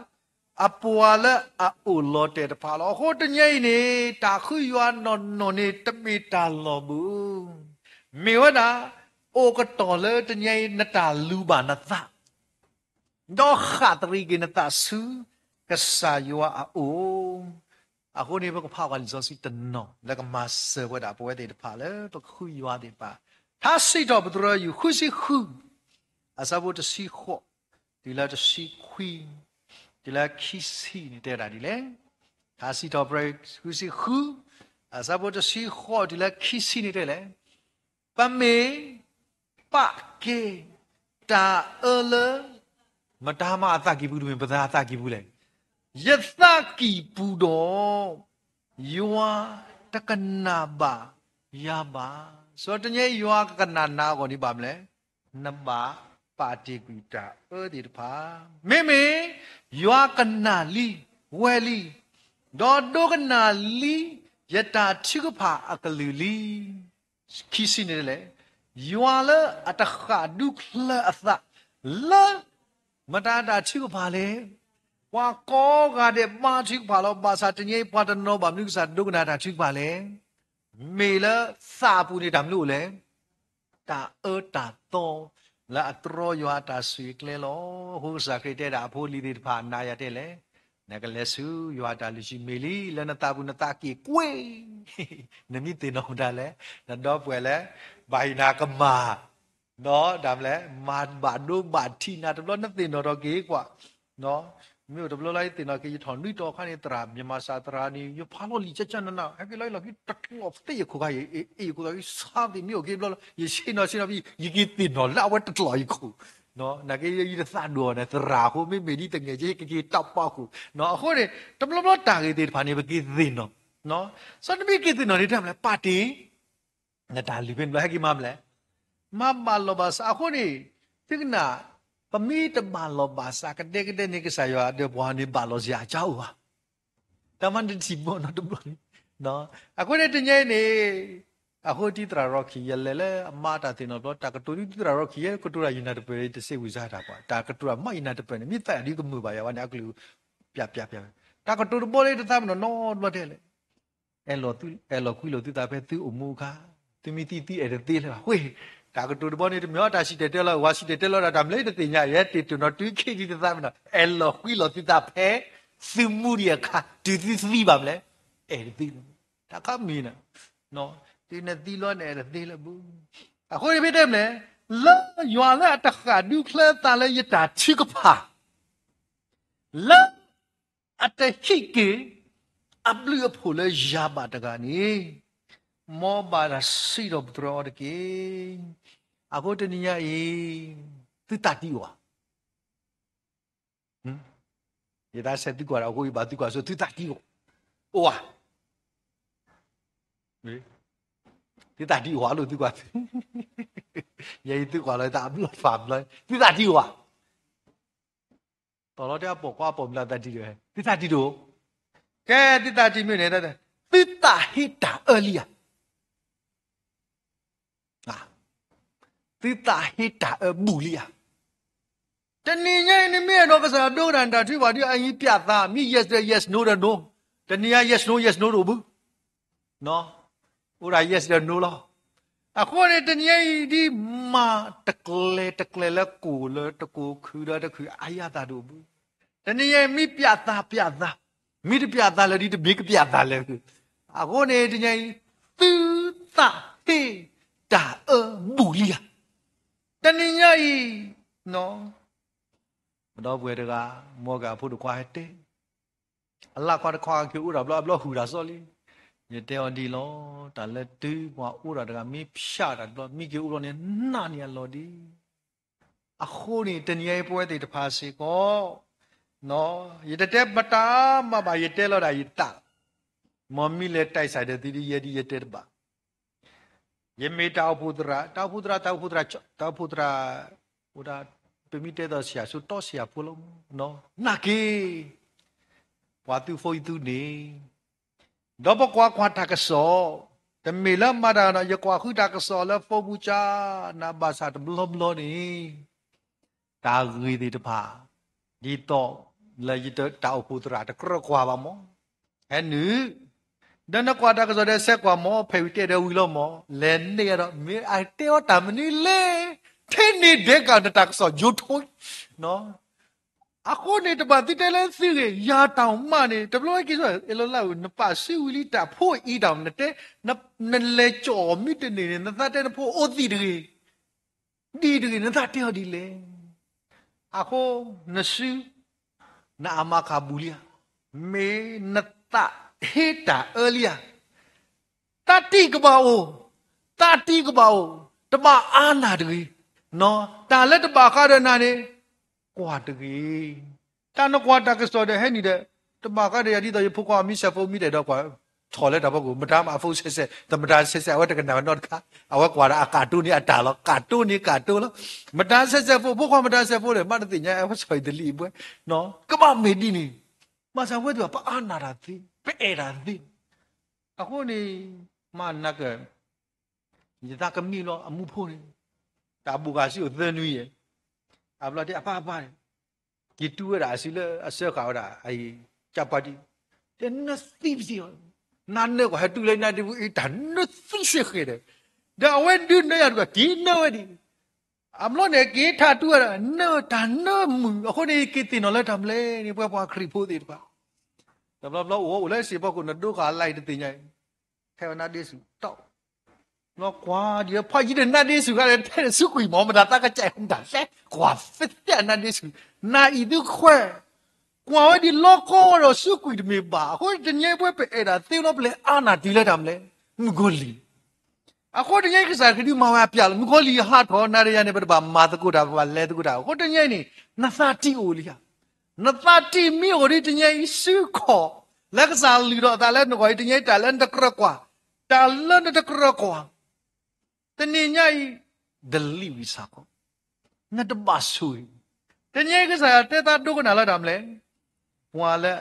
အပှၤလၢအအိၣ်လီၤတဲာ်တဖၣ်လီၤ. အဃိတနံၤအံၤန့ၣ် တၢ်ဃုယွၤနီၢ်နီၢ်န့ၣ် တမ့ၢ်တၢ်လီၢ်ဘၣ်. မ့ၢ်ဝဲဒၣ် အိၣ်ကတီၢ်လၢတနံၤအံၤ နတၢ်လူၤဘၣ်နသး ဒီးဃၣ်တရံးက့ၤနသးဆူ ကစၢ်ယွၤအအိၣ်. အဃိန့ၣ် ပကဖးဝဲလံာ်စီဆှံတနီၤ လၢကမၤစၢၤဝဲဒၣ်ပဝဲသ့ၣ်တဖၣ်လၢပကဃုယွၤသ့ၣ်တဖၣ်, ထါစံးထီၣ်ပတြၢၤ ယူၢ်ဃုဆံဃု, အဆၢဖိတဆံဃိး, တုၤလၢတဆံခွံ, တုၤလၢခံဆံန့ၣ်တဲဒၣ်ဒ်လဲၣ်. ထါစံးထီၣ်ပတြၢၤ ယူၢ်ဃုဆံဃု, အဆၢဖိတဆံဃိး တုၤလၢခံဆံန့ၣ်တဲလဲၣ်. ပမ့ၢ် ပာ်ကဲ တၢ်အၢလၢ မတၤမၤအသးကံၢ်ပူၤတမ့ၢ် ပသးအသးကံၢ်ပူၤလဲၣ်. ယသးကံၢ်ပူၤဒီး ယွၤတကနၣ်ဘၣ်ယၤဘၣ်. စီၤတနံၤအံၤယွၤကကနၣ်နၤအဂီၢ်န့ၣ်ဘၣ်မလဲၣ်. နဘၣ်ပာ်တ့ၢ်ကွံာ်တၢ်အၢသ့ၣ်တဖၣ်. မ့မ့ၢ် ယွၤကနၣ်လံ ဝဲလံ, ဒီးဒိကနၣ်လံ ယတၢ်ထုကဖၣ်အကလုၢ်လံ. ခံဆံန့ၣ်လဲၣ်, ယွၤလၢအတဃၣ်ဒူချၢအသး လၢ မတၤတၢ်ထုကဖၣ်လဲၣ်. ပှၤကိးဂၤဒဲးဘါထုကဖၣ်လီၤ. ဘၣ်ဆၣ်တနံၤအံၤပှၤတနီၤဘၣ်မနုၤကစၢ်ဒိကနၣ်တၢ်ထုကဖၣ်လဲၣ်. မ့ၢ်လၢသးအပူၤန့ၣ်တၢ်မနုၤအိၣ်လဲၣ်. တၢ်အၢတၢ်သီ လၢအတြီယွၤအတၢ်ဆိၣ်ဂ့ၤကျဲလီၤ. အဃိကစၢ်ခရံာ်တဲဒၣ်အဖိအလံၤသ့ၣ်တဖၣ် နၤယၤတဲလဲၣ်, နကလဲၤဆူယွၤအတၢ်လုၢ်ဆံမ့ၢ်လံ လၢနသးပူၤနသးက့ၤကွံာ် နမ့ၢ်သ့ၣ်နီၣ်မတၤလဲၣ်, နဒီပုၢ်ဝဲၢ်လဲၣ်, ဘၣ်ဟ့ၣ်နၤကမၢ်, ဒီးဒၣ်မလဲၣ်, မၤဘၣ်ဒိဘၣ်ထံးနၤတဘျီ နသ့ၣ်နီၣ်ထီၣ်က့ၤကွၢ်, မ့ၢ်အိၣ်တဘျီလီၤ ယသ့ၣ်နီၣ်က့ၤ ယထီၣ်နွံတီၤအခါန့ၣ် သရၣ် မြန်မာစာ သရၣ်န့ၣ် ယဖးလီၤလံာ်ကၠၢ်ကၠၢ်နးနး ဟဲက့ၤလီၤလီၢ်ခံ တကျိာ်သ့ယခိၣ်ခါ ယအ့ၣ်ယခိၣ်သး ယဆါသ့ၣ်မ့ၢ်အိၣ်က့ၤဘျီလီၤ ယဆ့ၣ်နီၤဆ့ၣ်နီၤဖဲ ယက့ၤသ့ၣ်နီၣ်လၢအဝဲတကျိာ်ယခိၣ်, နာ်က့ ယတသးဒိၣ်အီၤန့ၣ် သရၣ်အဃိ မ့မ့ၢ်ဒ်သငဲၣ်က့ ယကက့ၤတၢ်ပာ်ခိၣ်, အဃိန့ၣ် တဘျီဘျီတၢ်ဂ့ၢ်သ့ၣ်တဖၣ်န့ၣ် ပက့ၤသ့ၣ်နီၣ်, စီၤတမ့ၢ်က့ၤသ့ၣ်နီၣ်န့ၣ် တၢ်မလဲၣ် ပာ်တ့ၢ် နတၢ်လုၢ်ဖဲန့ၣ်ဘျီ ဟဲက့ၤမၤမလဲၣ်, မၤဘၣ်လီၤဘၣ်စး အဃိန့ၣ် သုကနၣ် ပမ့ၢ်တဘၣ်လီၤဘၣ်စး ကဒဲကဒဲန့ၣ် ကစၢ်ယွၤဒီးပှၤန့ၣ် ဘၣ်လီၤစ့ၢ်အကါအိၣ်ဘၣ်, တၢ်မၤနတထံၣ်ဘီနီတဘျီန့ၣ်, အဃိန့ၣ်တနံၤအံၤန့ၣ် အဃိတံၢ်သရၣ်ရီခံ ယလဲၤလၢအမါတၢ်သ့ၣ်နီၣ်ဘျီ တၢ်ကတိၤဒ်တံၢ်သရၣ်ရီခံ ယကတိၤတၢ်ယနၢ်တပၢၢ် တစ့ဝံၤစါတၢ်ပှၤ တၢ်ကတိၤတၢ်မးယနၢ်တပၢၢ်န့ၣ် မ့ၢ်သးဒ်ကမုာ်ဘၣ်ယၤဝဲန့ၣ် အကလုၢ် ပျးပျးပျး တၢ်ကတိၤတဘီလၢတသးပ့ၤနီၣ်နီတဘျီတဲလဲၣ် အဲၣ်လီၤကွံလိာ်သုသးဖဲသုအိၣ်မူအခါ, သုမ့ၢ်သံသုအဲၣ်တသ့လၢၤဘၣ်. ဝ့ၢ်, တၢ်ကတိၤတဘီန့ၣ် တမ့ၢ်အီၤတၢ်စံၣ်တဲၤတဲလီၤ ဝၤစံၣ်တဲၤတဲလီၤဒၣ်တၢ်မ့ၢ်လၢယတသ့ၣ်ညါ ယဲတ့ၢ်တိၢ်နီၣ်တုၤခဲအံၤတသးပ့ၤနီၣ် အဲၣ်လီၤကွံလိာ်သုသးဖဲသုမူဒံးအခါ တုၤသုသံဘၣ်မလဲၣ်, အဲၣ်တသ့လၢၤဘၣ်. တၢ်ခါမ့ၢ်န့ၣ် တုၤနသံလီၤနအဲၣ်တသ့လၢၤဘၣ်. အဃိန့ၣ်ဖဲတဲမလဲၣ်, လၢယွၤလၢအတဃၣ်ဒူချၢသးလၢယတၢ်ထုကဖၣ် လၢ အတဟံးက့ၤ အဘျုးအဖှိၣ်လၢယၤဘၣ်တဂၤန့ၣ်, မ်ဘၣ်တၢ်စံးထီၣ်ပတြၢၤအီၤတက့ၢ်. အဃိတနံၤညါအံၤ, သုသးတံၢ်အိၣ်ဧါ. ယသးစဲသုကွၢ်ဒီးအဃိ ယဘၣ်သုကွၢ်ဆိ သုသးတံၢ်အိၣ်, အိၣ်ဧါ. သုသးတံၢ်အိၣ်ဧါ လိၣ်သုကွၢ်, ယဲယသုကွၢ်လီၤသးအဘျီဖးဘျီ, သုသးတံၢ်အိၣ်ဧါ. တီၢ်လီၤတဲအပိာ်ခွါပိာ်မုၣ်လၢသးတံၢ်ဒီး, သုသးတံၢ်တအိၣ်, ကဲသုသးတံၢ်မ့ၢ်န့ၣ်, သုသးဟ့တၢ်အၢလံဧါ. သုသးဟ့တၢ်အၢဘူးလံဧါ. တနံၤညါအံၤန့ၣ်မ့ၢ်အဲၣ်ဒိးကစၢ်ဒိကနၣ်တၢ်ထုကဖၣ်ဒီး အအံၤပၠးသး မ့ၢ် yes ဒီး yes, no ဒီး no, တနံၤညါ yes, no, yes, no တအိၣ်ဘၣ်. အိၣ်ဒၣ် yes ဒီး no လီၤ. အဃိန့ၣ် တနံၤညါအံၤဒ်မၤတကျဲၤတကျဲၤလၢကိၣ်လၢတကိၣ် ခုးဒီးတခုး အယၢ်သးတအိၣ်ဘၣ်. တနံၤညါအံၤ မ့ၢ်ပၠးသးပၠးသး, မ့ၢ်တပၠးသးလၢၤဒီး တမ့ၢ်ကပၠးသးလၢၤ. အဃိန့ၣ် တနံၤညါအံၤ သုသးဟ့တၢ်အၢဘူးလံဧါ. တနံၤညါအံၤ ပဒီပုၢ်ဝဲၢ်တဂၤ မ်ကၤဖိတခွါဟဲတဲ, အလၢ်ခွါတခွါက့ၤအိၣ်တၢ်ဘျီ အဘျီဟုၣ်တၢ်စီလံ. ယတဲအီၤဒ်လီၤ, တၢ်လၢတုၤပှၤအိၣ်တၢ်တဂၤ မ့ၢ်ဖျါတၢ်တဘျီ မ့ၢ်က့ၤအိၣ်ဘျီန့ၣ် နာ်န့ၢ်အလီၢ်ဒံး. အဃိန့ၣ် တနံၤညါအံၤပဝဲသ့ၣ်တဖၣ်စ့ၢ်ကီး, ယတတဲပတၢ်မၤဘၣ် ယတဲလီၤဒၣ်ယသး, မ်မ့ၢ်လဲၤတဲစၢ်ဒီးသုဒ်ယဲဒ်ယတဲတဘၣ်. ယမ့ၢ်တၢ်အိၣ်ဖှိၣ်သရၣ်, တၢ်အိၣ်ဖှိၣ်သရၣ်, တၢ်အိၣ်ဖှိၣ်သရၣ်, တၢ်အိၣ်ဖှိၣ်သရၣ်, အိၣ်ဒၣ်, ပမ့ၢ်တဲသိးစံယၤဆိ တီစံယၤဖိလီၤ. နာ်က့ၤ, ပှၤသူဖိယသူန့ၣ်, ဒီးပကွၢ်ကွၢ်တၢ်ကစီၣ်, တမ့ၢ်လၢမၤတၢ်နီၤ, ယကွၢ်ဃုတၢ်ကစီၣ်လၢ Facebook ကၠါ, နဘၣ်ဆၣ်တဘျီဘျီန့ၣ် တၢ်ဂ့ၢ်သ့ၣ်တဖၣ်, ဒ်သိးလၢယတၢ်အိၣ်ဖှိၣ်သရၣ်တကြၢးကွၢ်ဘၣ်မး, ဟဲနုာ်, ဒီးနကွၢ်တၢ်ကစီၣ်ဒီးဆဲးကွၢ်မး ဖဲဝံၤတဲဒီးဝံၤလီၤမး, လဲၤန့ၢ်ဒီး မ့ၢ်အတဲအီၤတၢ်မနုၤလဲၣ်, ထဲန့ၣ်ဒဲးကးနတၢ်ကစီၣ်ယိထိ, အဃိန့ၣ် တဘၣ်သုတဲလၢသုဂ့ၤ, ယၤတၢ်မးန့ၣ် တဘျီဝဲက့ၤဆိ အဲၣ်လီၤလၢ နပာ်စုဝံၤလံတၢ်ဖိအံၤတၢ် နတဲ, နလဲၤကၠီၣ်မ့ၢ်တန့ၢ်န့ၣ် နသးတဲနဖိအိၣ်သံးတဂ့ၤ, ဒ်တဂ့ၤ နသးတဲအီၤဒ်လဲၣ်. အဃိ နစု နအမါခးဘူးလံဧါ, မ့ၢ်နသးဟ့တၢ်အၢလံဧါ. သးတံၢ်ကဘၣ်အိၣ်, သးတံၢ်ကဘၣ်အိၣ်, တဘၣ်အါနၢ်တဂ့ၤ, တၢ်လၢတဘၣ်ဃးဒီးနၤန့ၣ် ကွၢ်တဂ့ၤ. တၢ်နကွၢ်တၢ်ကစီၣ်ဒီးဟဲနုာ်ဒီး, တဘၣ်ဃးဒီးယၤဒ်သိးယဖိခွါမ့ၢ်စဲးဖိမ့ၢ်တအဲၣ်ဒိးကွၢ်, ထီၣ်လၢတၢ်ဖီခိၣ် မတၤမးအဖိဆဲးဆဲး, တမတၤဆဲးဆဲး အဝဲတကနၣ်ဝဲနီတခါ, အဝဲကွၢ်ဒီးအကးတိၢ်န့ၢ်အတၢ်လီၤ, ကးတိၢ်န့ၢ်ကးတိၢ်လီၤ. မတၤဆဲးဆဲးဖိ ဖိခွါမတၤဆဲးဖိလဲၣ် မးတသ့ၣ်ညါ အဝဲဆီၣ်အံၤတလံၣ်အဘှဲ, ကဘၣ်မ့ၢ်ဒ်န့ၣ်, ဘၣ်ဆၣ်ဝဲသ့ၣ်ဘၣ် ပအါနၢ်တၢ်သ့, ပအဲၣ်တၢ်သ့, အဃိန့ၣ် မၤနၤက ယသးကမံလီၤအမူဖိန့ၣ်, တၢ်ဘိၣ်ဃာ်စုအိၣ်သၢနွံယဲၢ်, အဘျီတဲအပၢ်အပၢ်န့ၣ်, က့ၤတူၢ်ဝဲဒၣ်အစုလၢအစၢဃာ်ဝဲဒၣ်အအံၤ, ကၢ်ပှၤဒံ, တဲနသံပသံအီၤ, နနၢ်ကွၢ်ဟဲတူၢ်လၢနါဒ့ပူၤအံၤ တၢ်နၢသံစ့ၢ်ဃဲၤဒီး, ဒီးအဝဲဒုးနၢယၤတကွၢ် က့ၤနၢဝဲဒံး, အဘျီန့ၣ်က့ၤထးတူၢ်ဝဲဒၣ် နၢတၢ်နၢမုာ်, အဃိန့ၣ် က့ၤသ့ၣ်နီၣ်လၢတၢ်မလဲၣ်န့ၣ် ပှၤပှၤခရံာ်ဖိသ့ၣ်တဖၣ်, တဘျီဘျီအိၣ်အိၣ်လၢစံာ်ဖီခိၣ် နဒိဃာ်လါအံၤတသ့ၣ်ညါအံၤ, ထဲဝဲနါဒ့ဆူၣ်တီၢ် ဘျီကွၢ်ဒံးဖးယံၤဒီးနါဒ့ဆူၣ်ဃါဒီး ထဲန့ၣ်ဆူကွံာ်မး မတၤသးကစၢ်အံၤမတၤလဲၣ်, ကွၢ်သ့ၣ်သ့ၣ်အနါဒ့ဆူၣ်, နၤအံၤသုခွဲး, ကွၢ်ဝဲဒ်လီၤကီဝဲဒီးဆူကွံာ်တမ့ၢ်ဘၣ်. အဃိတနံၤညါအံၤပဝဲပအဲၣ်ဒၣ်သ့လီၤ ပလဲၤအါနၢ်တုၤလၢတၢ်မလဲၣ်, မုၣ်ကီၤလံၢ် အဃိတနံၤညါအံၤ ကစၢ်ခရံာ်ဒုးမၤဝဲအပျၢ်လီၤ. မုၣ်ကီၤလံၢ်ဟးထီၣ်နၤဒီးယၤန့ၣ် ပတဘၣ်မၤသကိးတၢ် ပဘၣ်လဲၤသကိးတၢ်. အဃိတနံၤညါအံၤန့ၣ် နသးတံၢ်အိၣ်လံဧါ. နသးတံၢ်မ့ၢ်အိၣ်ဒ်တနံၤညါအံၤ စုခီၣ်လၢကစၢ်လုၢ်ထီၣ်အသးလၢနဂီၢ်အံၤ တနံၤညါအံၤ တၢ်လၢနတကြၢးကွၢ်, တၢ်လၢနတကြၢးကွၢ် တနံၤညါအံၤ delete ဝံၤစ့ၢ်ကီး, နတဘၣ်ဆိၣ်ဂ့ၤ. တနံၤညါအံၤ ကစၢ်ယွၤတဲသးဒိကနၣ်လၢတၢ်မလဲၣ်, ပှၤလၢ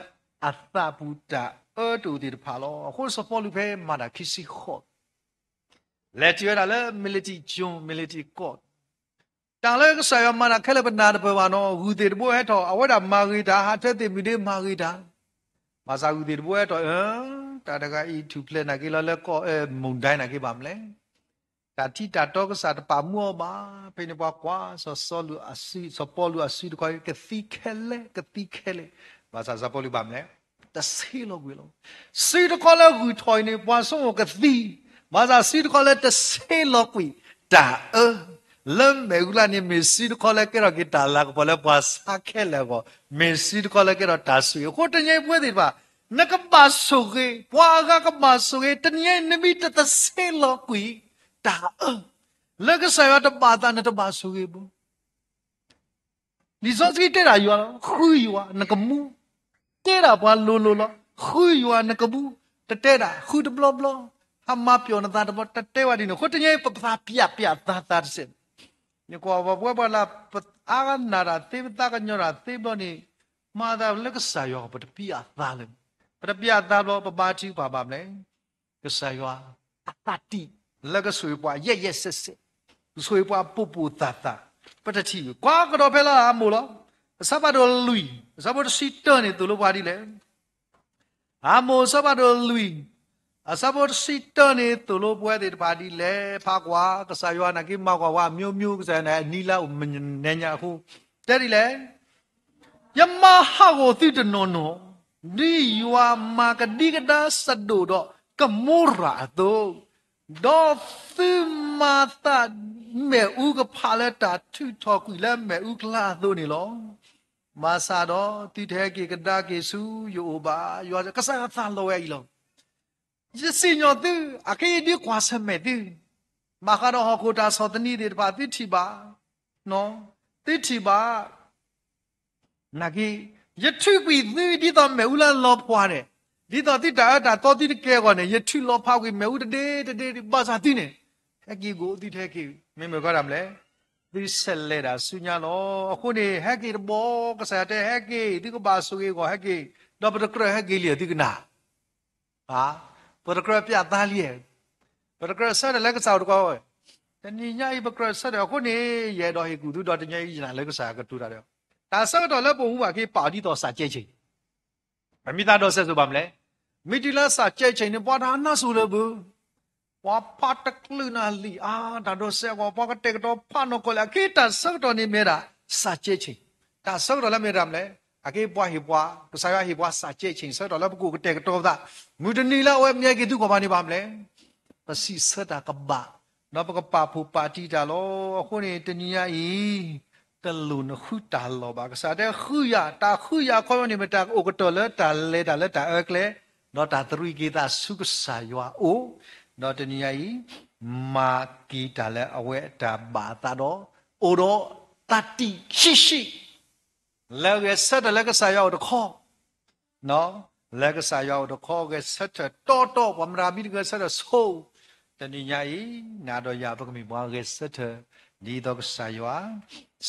အသးပူၤတၢ်အၢတအိၣ်သ့ၣ်တဖၣ်လီၤ. အဃိစီၤပီလူးဖဲမၤတၢ်ခံဆံဃိး လဲၤတုၤဝဲဒၣ်လၢ military zone, military court, တၢ်လၢကစၢ်ယွၤမၤတၢ်ခဲလၢာ်ပနၢ်တပၢၢ်ဘၣ်နီၤ. ဂုၢ်သ့ၣ်တဘိဟဲထီၣ် အဝဲဒၣ်မၤဂ့ၤတၢ်, ဟးထၢသ့ၣ်မုၢ်ဒ့မၤဂ့ၤတၢ်, ဘၣ်ဆၣ်ဂုၢ်သ့ၣ်တဘိဟဲထီၣ် အၢ, တၢ်တဂၤအံၤထူၣ်ဖျဲးနာ်က့လီၤလၢကီၢ်အၢ မုၢ်ဒိၣ်နာ်က့ဘၣ်မလဲၣ်. တၢ်ထံတၢ်တီကစၢ်တပာ်မူအီၤဘၣ်. ဖဲန့ၣ်ပှၤကွၢ် စီၤစီလူးအစု, စီၤပီလူးအစုတခီ ကသံခဲလၢာ်, ကသံခဲလၢာ်. ဘၣ်ဆၣ်စီၤပီလူးဘၣ်မလဲၣ်, တဆ့လီၤကွံာ်လီၤ. စုတခီလၢဂုၢ်ထီၣ်အံၤန့ၣ် ပှၤဆိကမိၣ်ကသံ, ဘၣ်ဆၣ်စုတခီလၢတဆ့လီၤကွံာ်တၢ်အၢ လၢမဲာ်အူကျါန့ၣ် မ့ၢ်စုတခီလၢကဲထီၣ်က့ၤတၢ်လၤကပီၤလၢပှၤဆါခဲလၢာ်အဂီၢ်, မ့ၢ်စုတခီလၢကဲထီၣ်တၢ်ဆိၣ်ဂ့ၤ. အဃိတနံၤအံၤပဝဲသ့ၣ်တဖၣ်, နကဘၣ်ဆိၣ်ဂ့ၤ, ပှၤအဂၤကဘၣ်ဆိၣ်ဂ့ၤ, တနံၤအံၤနမ့ၢ်တတဆဲးလီၤကွံာ်တၢ်အၢ လၢကစၢ်ယွၤတဘၣ်သး နတဘၣ်ဆိၣ်ဂ့ၤဘၣ်. လံာ်စီဆှံတဲဒၣ်ယွၤလီၤ, ဃုယွၤနကမူ, တဲဒၣ်ပှၤလိၤလိၤလီၤ, ဃုယွၤနကမူ, တတဲဒၣ်ဃုတဘျီဘျီ, ဟးမၤပျီၣ်နသးတဘျီ, တတဲဝဲဒ်န့ၣ်. အဃိတနံၤအံၤ ပသးပျၢ်ပျၢ်သးသးတစဲး, နကွၢ်ပဝဲပှၤလၢ ပအါဂၤနၢ်တၢ်သ့ ပသးကညီၤတၢ်သ့ဘျီန့ၣ်, မၤသးလၢကစၢ်ယွၤ ပတပျၢ်အသးလၢၤ, ပတပျၢ်အသးဘျီ ပဘါထုကဖၣ်ဘၣ်မလဲၣ်. ကစၢ်ယွၤအသးတံၢ် လၢကဆိၣ်ဂ့ၤပှၤယဲၢ်ယဲၢ်ဆဲးဆဲး, ကဆိၣ်ဂ့ၤပှၤပိာ်ပိာ်သၣ်သၣ်, ပတထံၣ်ဝဲ ကွၢ်ကဒီးဖဲလၢအမိၢ်လီၤ. အဆၢဖးဒိၣ်လွံၢ် အဆၢဖိတဆံတၢန့ၣ် သိၣ်လိပှၤဒ်လဲၣ်. အမိၢ်အဆၢဖးဒိၣ်လွံၢ် အဆၢဖိတဆံတၢန့ၣ် သိၣ်လိပဝဲသ့ၣ်တဖၣ်ဒ်လဲၣ်. ဖးကွၢ်, ကစၢ်ယွၤနာ်က့မၤကွၢ်ဝဲ အမျိုးမျိုး ကစၢ်ယွၤန့ၣ် အနံၤလၢအအိၣ်မဲာ်ညါအဃိ, တဲဒ်လဲၣ်. ယမၤဟးဂီၤသုတနီၤနီၤ, ဒ်ယွၤမၤကဒံကဒါစဒိၣ်ဒီးကမိရၤအသိး, ဒီးသုမၤသးမ့ၣ်အူကဖးလၢတၢ်ထုးထီၣ်ကွံာ်လၢမဲာ်အူကျါအသိးန့ၣ်လီၤ. ဘၣ်ဆၣ်ဒီးသုတဟဲက့ၤကဒါက့ၤဆူယအိၣ်ဘၣ်. ယွၤကစၢ်ယွၤသးလီဝဲအံၤလီၤ. ယစံၣ်ညီၣ်သု, အခဲအံၤဒ်ကွၢ်ဆၢၣ်မဲာ်သု, ဘၣ်ဃးဒီးဟီၣ်ခိၣ်တၢ်ဆီၣ်သနံးသ့ၣ်တဖၣ် သုထံၣ်ဘၣ်, သုထံၣ်ဘၣ် နာ်က့, ယထုးကွံာ်သုဒ်သိးမ့ၣ်အူလၢလီၤပှီၢ်န့ၣ်, ဒ်သိးသုတၢ်အၢတၢ်သီသုတကဲအဂီၢ်န့ၣ်, ယထုးလီၤဖးကွံာ်မ့ၣ်အူတဒ့တဒ့ဘၣ်ဆၣ်သုန့ၣ်, ဟဲက့ၤကိးသုတဟဲက့ၤ, မ့မ့ၢ်ကီဒၣ်မလဲၣ်, သုဆဲးလဲၤဒၣ်ဆူညါလီၤ. အဃိန့ၣ် ဟဲက့ၤတဘျီ, ကစၢ်ယွၤတဲဟဲက့ၤ, သုကဘၣ်ဆိၣ်ဂ့ၤအဂီၢ်ဟဲက့ၤ, ဒီးပတကြၢးဟဲက့ၤလံသုကနၣ် ပတကြၢးပျၢ်သးလံ, ပတကြၢးဆၢထၢၣ်လၢကစၢ်အိၣ်တခီ, တနံၤညါအံၤပကြၢးဆၢထၢၣ်အဃိန့ၣ်, ယအဲၣ်ဒိးဟ့ၣ်ကူၣ်သုဒီးတနံၤညါအံၤ ယနာ်လၢကစၢ်ကတိၤတၢ်ဒီး, တၢ်ဆၢကတီၢ်လၢပအိၣ်မူဘၣ်က့ၤပာ်အီၤဒ်သိးစးကဲးဆ့ၣ်, ပမ့ၢ်သးဒိးစဲးစိၤဘၣ်မလဲၣ်, မ့ၢ်တုၤလၢစးကဲးဆ့ၣ်န့ၣ် ပှၤတၢ်နါစိၤလၢဘၣ် ပှၤဖးတကလုာ်နၢ်လံာ်အါ, တၢ်ဒိးစဲးအဂီၢ် ပှၤကတဲာ်ကတီၤဖးနီၢ်ကီၢ်လံ, အခဲတၢ်ဆၢကတီၢ်န့ၣ်မ့ၢ်ဒၣ် စးကဲးဆ့ၣ်, တၢ်ဆၢကတီၢ်လၢမ့ၢ်ဒၣ်မလဲၣ်, အက့ၤပှၤဟ့ၣ်ပှၤ, ကစၢ်ယွၤဟ့ၣ်ပှၤစးကဲးဆ့ၣ် ဆၢကတီၢ်လၢပကအိၣ်ကတဲာ်ကတီၤပသး, မုၢ်တနံၤလၢအဝဲမ့ၢ်က့ၤသုကီၢ်ဘၣ်န့ၣ်ဘၣ်မလဲၣ်, ပစံးဆၢတၢ်ကဘၣ်, ဒီးပကပာ်ဖှိၣ်ပာ်တံၢ်တၢ်လီၤ. အဃိန့ၣ် တနံၤညါအံၤ တလိၣ်နဃုတၢ်လီၢ်ဘၣ်. ကစၢ်တဲဃုယၤ, တၢ်ဃုယၤအခီပညီန့ၣ် မ့ၢ်တၢ်အိၣ်ကတီၢ်လၢတၢ်လဲၤတၢ်လၢတၢ်အၢကျဲ, ဒီးတၢ်သရံးက့ၤသးဆူကစၢ်ယွၤအအိၣ်, ဒီးတနံၤညါအံၤ မၤက့ၤတၢ်လၢအဝဲအတၢ်ဘၣ်အသးဒီး အိၣ်ဒီးသးတံၢ်ဆံးဆံး လၢဂဲၤဆၢထၢၣ်လၢကစၢ်ယွၤအိၣ်တခီ လၢကစၢ်ယွၤအိၣ်တခီ ဂဲၤဆၢထၢၣ်တီတီ, ပှၤမတၤမံၤတဂဲၤဆၢထၢၣ်ဆိ, တနံၤညါအံၤ နၤဒီးယၤပကမ့ၢ်ပှၤဂဲၤဆၢထၢၣ် ဒ်သိးကစၢ်ယွၤ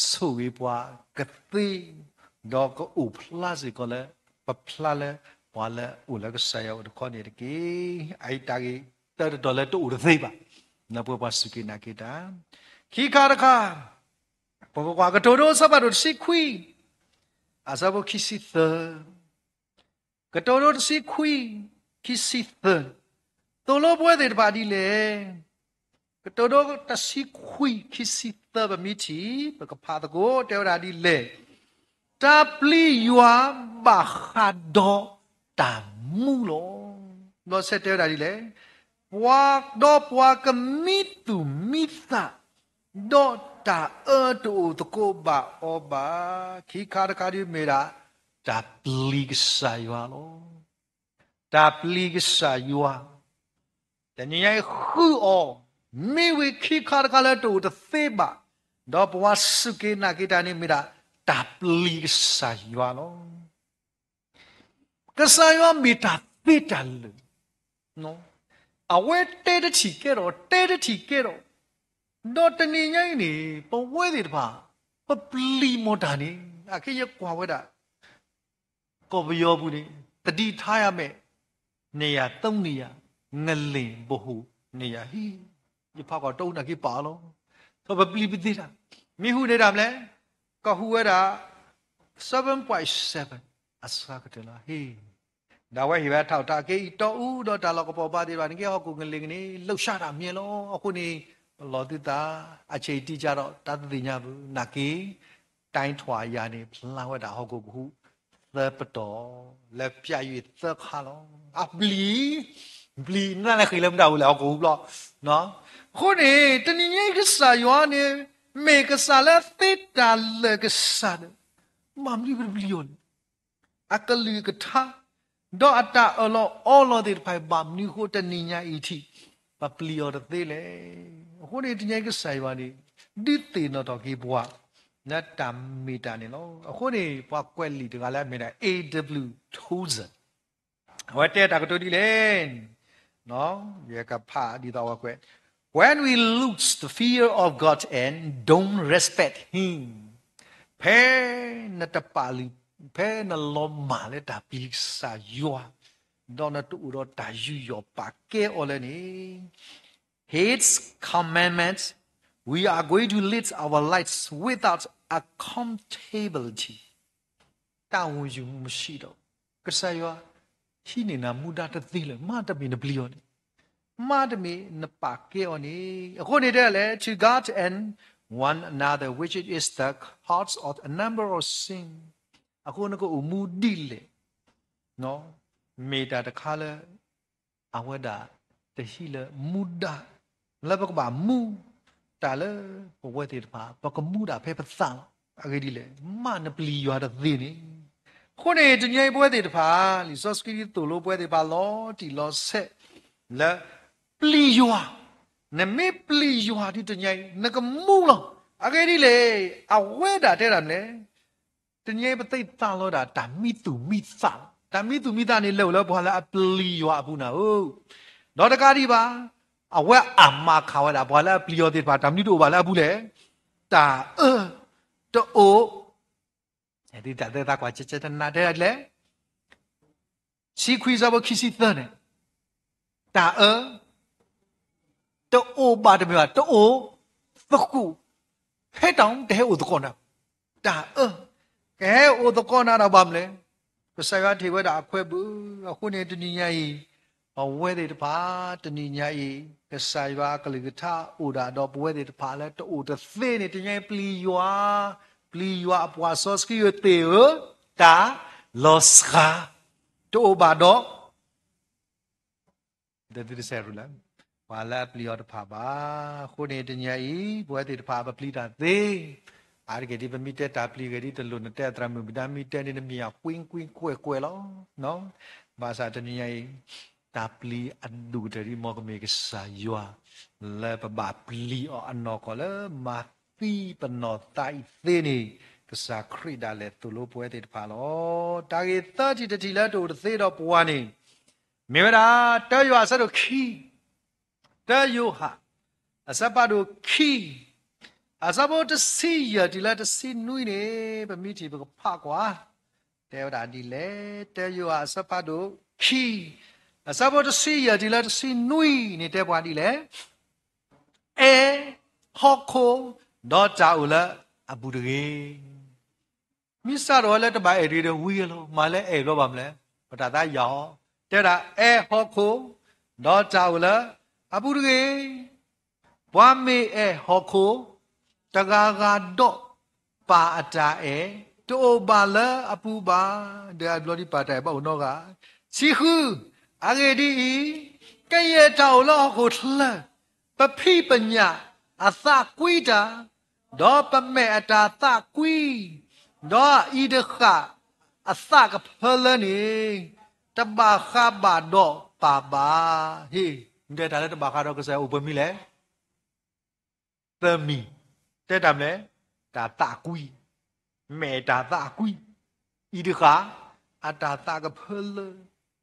ဆိၣ်ဂ့ၤပှၤကသ့, ဒီးကအိၣ်ဖျါစ့ၢ်ကီးလၢ ပဖျါလၢ ပှၤလၢအအိၣ်လၢကစၢ်ယွၤအိၣ်တခီန့ၣ်တက့ၢ်. အအံၤတၢ်ဂ့ၢ်တၢတတီၤလၢတအိၣ်တသ့ဘၣ်, လၢပဝဲပှၤစူၢ်က့ၤနာ်က့ၤတၢ်, ခံခါတခါ ပကကွၢ်ကတိၤဒိအဆၢဖးဒိၣ်တဆံခွံ အဆၢဖိခံဆံသၢ, ကတိၤဒိတဆံခွံ ခံဆံသၢ, သိၣ်လိပဝဲသ့ၣ်တဖၣ်ဒ်လဲၣ်. ကတိၤဒိတဆံခွံ ခံဆံသၢ ပမ့ၢ်ထံၣ် ပကဖးသကိး တဲဝဲဒၣ်ဒ်လဲၣ်. တၢ်ပျံၤယွၤဘၣ်ဃးဒီးတၢ်မူလီၤ. ဘျီဆဲးတဲဝဲဒၣ်ဒ်လဲၣ်. ပှၤဒီးပှၤကမံသူၣ်မံသး ဒီးတၢ်အၢတအိၣ်သကိးဘၣ်အီၤဘၣ်. ခံခါတခါဒ်မ့ၢ်ဒၣ် တၢ်ပျံၤကစၢ်ယွၤလီၤ. တၢ်ပျံၤကစၢ်ယွၤ, တနံၤညါအံၤဃုအီၤ, မ့ၢ်ဝံၤခံခါတခါလၢတအိၣ်တသ့ဘၣ်, ဒီးပဝဲစူၢ်က့ၤနာ်က့ၤတၢ်န့ၣ်မ့ၢ်ဒၣ် တၢ်ပျံၤကစၢ်ယွၤလီၤ. ကစၢ်ယွၤမ့ၢ်တၢ်သ့တၢ်လၢာ်, အဝဲတဲတထံၣ်ကဲထီၣ် တဲတထံၣ်ကဲထီၣ်, ဒီးတနံၤညါအံၤန့ၣ် ပဝဲသ့ၣ်တဖၣ် ပပျံၤမီၢ်တၢ်န့ၣ် အခဲယကွၢ်ဝဲဒၣ် ကီၢ်ပယီၤပူၤန့ၣ် သတိထားရမယ်, နေရာသုံးနေရာ, ငလျင်ဗဟိုနေရာဟံၣ်, ယဖးကွၢ်တအိၣ်နာ်က့ၤပာ်အီၤလီၤ. ဒီးပပျံၤပသ့တၢ်, မ့ၢ်ဟူးန့ၢ်တၢ်မလဲၣ်, ကဟူးဝဲဒၣ် seven point seven အစှၤကတၢၢ်လီၤဟ့ၣ် ဒီးအဝဲဟ့ၣ်ဝဲထီၣ်တၢ်က့ၤအံၤတီအူ ဒီးတၢ်လီၢ်ကပီၤဘါသ့ၣ်တဖၣ်န့ၣ်က့ ဟီၣ်ခိၣ်ကလ့ၢ်ကန့ၣ် လှုပ်ရှားတာမြင်လီၤ. အဃိန့ၣ် ပလီၢ်သုသး အဆံးတံၢ်ကဒီး တၢ်သ့ၣ်ညါဘၣ် နာ်က့ၤ တိုင်းထွာရာန့ၣ် ဖျါဝဲဒၣ်ဟီၣ်ခိၣ်ကဟူး သၢပတီၢ် လၢပျၢ်ယွံၣ်သၢခါလီၤ. အပျံၤ ပျံၤနၢ်လဲၤဃ့ၢ်လၢမတၤအိၣ်လဲၣ် ဟီၣ်ခိၣ်ကဟူးဘျီ. အဃိန့ၣ် တနံၤညါအံၤကစၢ်ယွၤန့ၣ် မ့ၢ်ကစၢ်လၢသ့တၢ်လၢာ်ကစၢ်ဒီး, ဘၣ်မနုၤပတပျံၤအီၤလဲၣ်. အကလုၢ်ကထါ, ဒီးအတၢ်အၢၣ်လီၤအီလီၤသ့ၣ်တဖၣ် ဘၣ်မနုၤအဃိတနံၤညါအံၤထံး ပပျံၤအီၤတသ့လဲၣ်. အဃိန့ၣ် တနံၤညါအံၤကစၢ်ယွၤန့ၣ် ဒုးသ့ၣ်နီၣ်ထီၣ်က့ၤပှၤ လၢတၢ်မ့ၢ်တၢ်န့ၣ်လီၤ. အဃိန့ၣ် ပှၤကွဲးလံာ်တဂၤလၢအမ့ၢ်ဒၣ် A W Tozer အဝဲတဲတၢ်ကတိၤဒ်လဲၣ်န့ၣ်, ယကဖးဒ်သိးအဝဲကွဲး, When we lose the fear of God and don't respect Him, ဖဲနတပာ်လုၢ်, ဖဲနလီၤမၢ်လၢတၢ်ပျံၤကစၢ်ယွၤ, ဒီးနတအိၣ်ဒီးတၢ်ယူးယီၣ်ပာ်ကဲအီၤလၢန့ၣ်, His commandments, we are going to live our lives without accountability. တၢ်ဝန်ယူမှုမရှိတော့ဘူး. ကစၢ်ယွၤ ဟံးန့ၢ်နၤမူဒါတသ့လၢၤ, မ့တမ့ၢ်နပျံၤအီၤန့ၣ်, မ့တမ့ၢ်နပာ်ကဲအီၤန့ၣ်. အဃိန့ၣ်တဲလဲၣ်, to God and one another, which is the cause of a number of sin. အဃိနကအိၣ်မူဒ်လဲၣ်, မ့ၢ်တၢ်တခါလၢ အဝဲဒၣ်တဟံးလၢမူဒါ လၢပကဘၣ်မူ, တၢ်လၢပဝဲသ့ၣ်တဖၣ် ပကမူဒၣ်ဖဲပသးလီၤ. အဂ့ၢ်ဒ်လဲၣ်, မ့နပျံၤယွၤတသ့န့ၣ်. အဃိန့ၣ် တနံၤအံၤပဝဲသ့ၣ်တဖၣ် လံာ်စီဆှံသိၣ်လိပဝဲသ့ၣ်တဖၣ်လီၤတံၢ်လီၤဆဲး လၢပျံၤယွၤ, နမ့ၢ်ပျံၤယွၤဒ်တနံၤအံၤ နကမူလီၤ. အဂ့ၢ်ဒ်လဲၣ်, အဝဲဒၣ်တဲဒၣ်မနုၤလဲၣ် တနံၤအံၤပသ့သးလီၤဒၣ်တၢ်မံသူၣ်မံသးလီၤ. တၢ်မံသူၣ်မံသးန့ၣ်လဲၤအိၣ်လၢပှၤလၢအပျံၤယွၤအပူၤနၤဧၢ, ဒီးတကးဒံးဘၣ်, အဝဲအမၤခးဝဲဒၣ်ပှၤလၢအပျံၤအီၤသ့ၣ်တဖၣ် တၢ်မနုၤတအိၣ်ဘၣ်လၢအပူၤလဲၣ်, တၢ်အၢတအိၣ်, တၢ်သ့တၢ်သဲသးကွၢ်ကဲကဲတနးတဲဒ်လဲၣ် ဆံခွံဆၢဖိခံဆံသၢန့ၣ်, တၢ်အၢ တအိၣ်ဘၣ်တမ့ၢ်ဘၣ်, တအိၣ်သကိး, ဟဲတၢ်တဟဲအိၣ်သကိးနၤ, တၢ်အၢ ကဟဲအိၣ်သကိးနၤဒီးဘၣ်မနုၤလဲၣ်, ကစၢ်ယွၤထံၣ်ဝဲဒၣ်အခွဲးဘၢ, အဃိန့ၣ်တနံၤညါအံၤ ပဝဲသ့ၣ်တဖၣ် တနံၤညါအံၤ ကစၢ်ယွၤအကလုၢ်ကထါအိၣ်ဒၣ်ဒီးပဝဲသ့ၣ်တဖၣ်လၢတအိၣ်တသ့န့ၣ် တနံၤညါအံၤပျံၤယွၤ, ပျံၤယွၤအပှၤစီဆှံဧၢသ့ၣ်ဧၢ, တၢ်လီၤစှၤ တအိၣ်ဘၣ်ဒီး တသ့တစဲးရူလၢ ပှၤလၢအပျံၤအီၤတဖၣ်ဘၣ်. အဃိန့ၣ်တနံၤညါအံၤ ပဝဲသ့ၣ်တဖၣ်ပပျံၤတၢ်သ့, အါတက့ၢ်ဒ်ပမ့ၢ်တဲတၢ်ပျံၤဂ့ၤဒ်တလိၣ်နတဲအသရၣ်မုၣ်မုၣ်ဒါမ့ၢ်တဲန့ၣ် နမ့ၢ်အကွ့ကွ့ကွဲးကွဲးလီၤ. ဘၣ်ဆၣ်တနံၤညါအံၤ တၢ်ပျံၤအဒိၣ်ကတၢၢ်ဒ်မ်ကမ့ၢ်ကစၢ်ယွၤ လၢပဘၣ်ပျံၤအီၤအနီၢ်ကီၢ်လၢမၤသံပနီၢ်သးအံၤသ့န့ၣ် ကစၢ်ခရံာ်ဒၣ်လဲာ်သိၣ်လိပဝဲသ့ၣ်တဖၣ်လီၤ. တၢ်ဂ့ၢ်သၢထံၣ်တထံၣ်လၢတအိၣ်တသ့ဒီးပှၤန့ၣ် မ့ၢ်ဝဲဒၣ် တၢယိၤဟၣ်အဆၢဒိၣ်ခံ, တၢယိၤဟၣ် အဆၢဖးဒိၣ်ခံ, အဆၢဖိတဆံယဲၢ်တုၤလၢတဆံနွံန့ၣ် ပမ့ၢ်ထံၣ်ပကဖးကွၢ်, တဲဝဲဒၣ်ဒ်လဲၣ်, တၢယိၤဟၣ်အဆၢဖးဒိၣ်ခံ, အဆၢဖိတဆံယဲၢ်တုၤလၢတဆံနွံန့ၣ် တဲပှၤဒ်လဲၣ်, အဲၣ်ဟီၣ်ခိၣ်, ဒီးတၢ်အိၣ်လၢအပူၤတဂ့ၤ. မ့ၢ်စးထီၣ်ဝဲလၢတဘၣ်အဲၣ်တဂ့ၤဒီးဝံၤလီၤ, မၤလၢအဲၣ်ဘျီဘၣ်မနုၤလဲၣ်, ပတၢ်သးယၤအီၤ, တဲဒၣ်အဲၣ်ဟီၣ်ခိၣ်, ဒီးတၢ်အိၣ်လၢအပူၤတဂ့ၤ. ပှၤမ့ၢ်အဲၣ်ဟီၣ်ခိၣ် တဂၤဂၤဒီး ပာ်အတၢ်အဲၣ် တအိၣ်ဘၣ်လၢအပူၤဘၣ်, ဒီးအဘျီဒ်ပာ်တၢ်အဲၣ်ဘၣ်အိၣ်နီတဂၤ. ဆံဃု, အဂ့ၢ်ဒ်အံၤ, ကယဲၢ်တၢ်အိၣ်လၢဟီၣ်ခိၣ်ချၢ ပဖံးပညၣ်အသးကွံတၢ်, ဒီးပမဲာ်အတၢ်သးကွံ, ဒီးအံၤတဃၣ်အသးကဖၢလၢန့ၣ်, တဘၣ်ဃးဘၣ်ဒီးပၢ်ဘၣ်. ဟ့ၣ်, မ့ၢ်တဲတၢ်လၢတဘၣ်ဃးဒီးကစၢ်ယွၤအိၣ်ပှဲၤမံၤလဲၣ် သၢမံၤ, တဲတၢ်မနုၤလဲၣ်, တၢ်သးကွံ, မဲာ်တၢ်သးကွံ, အံၤတဃၣ်, အတၢ်သးကဖၢလၢ,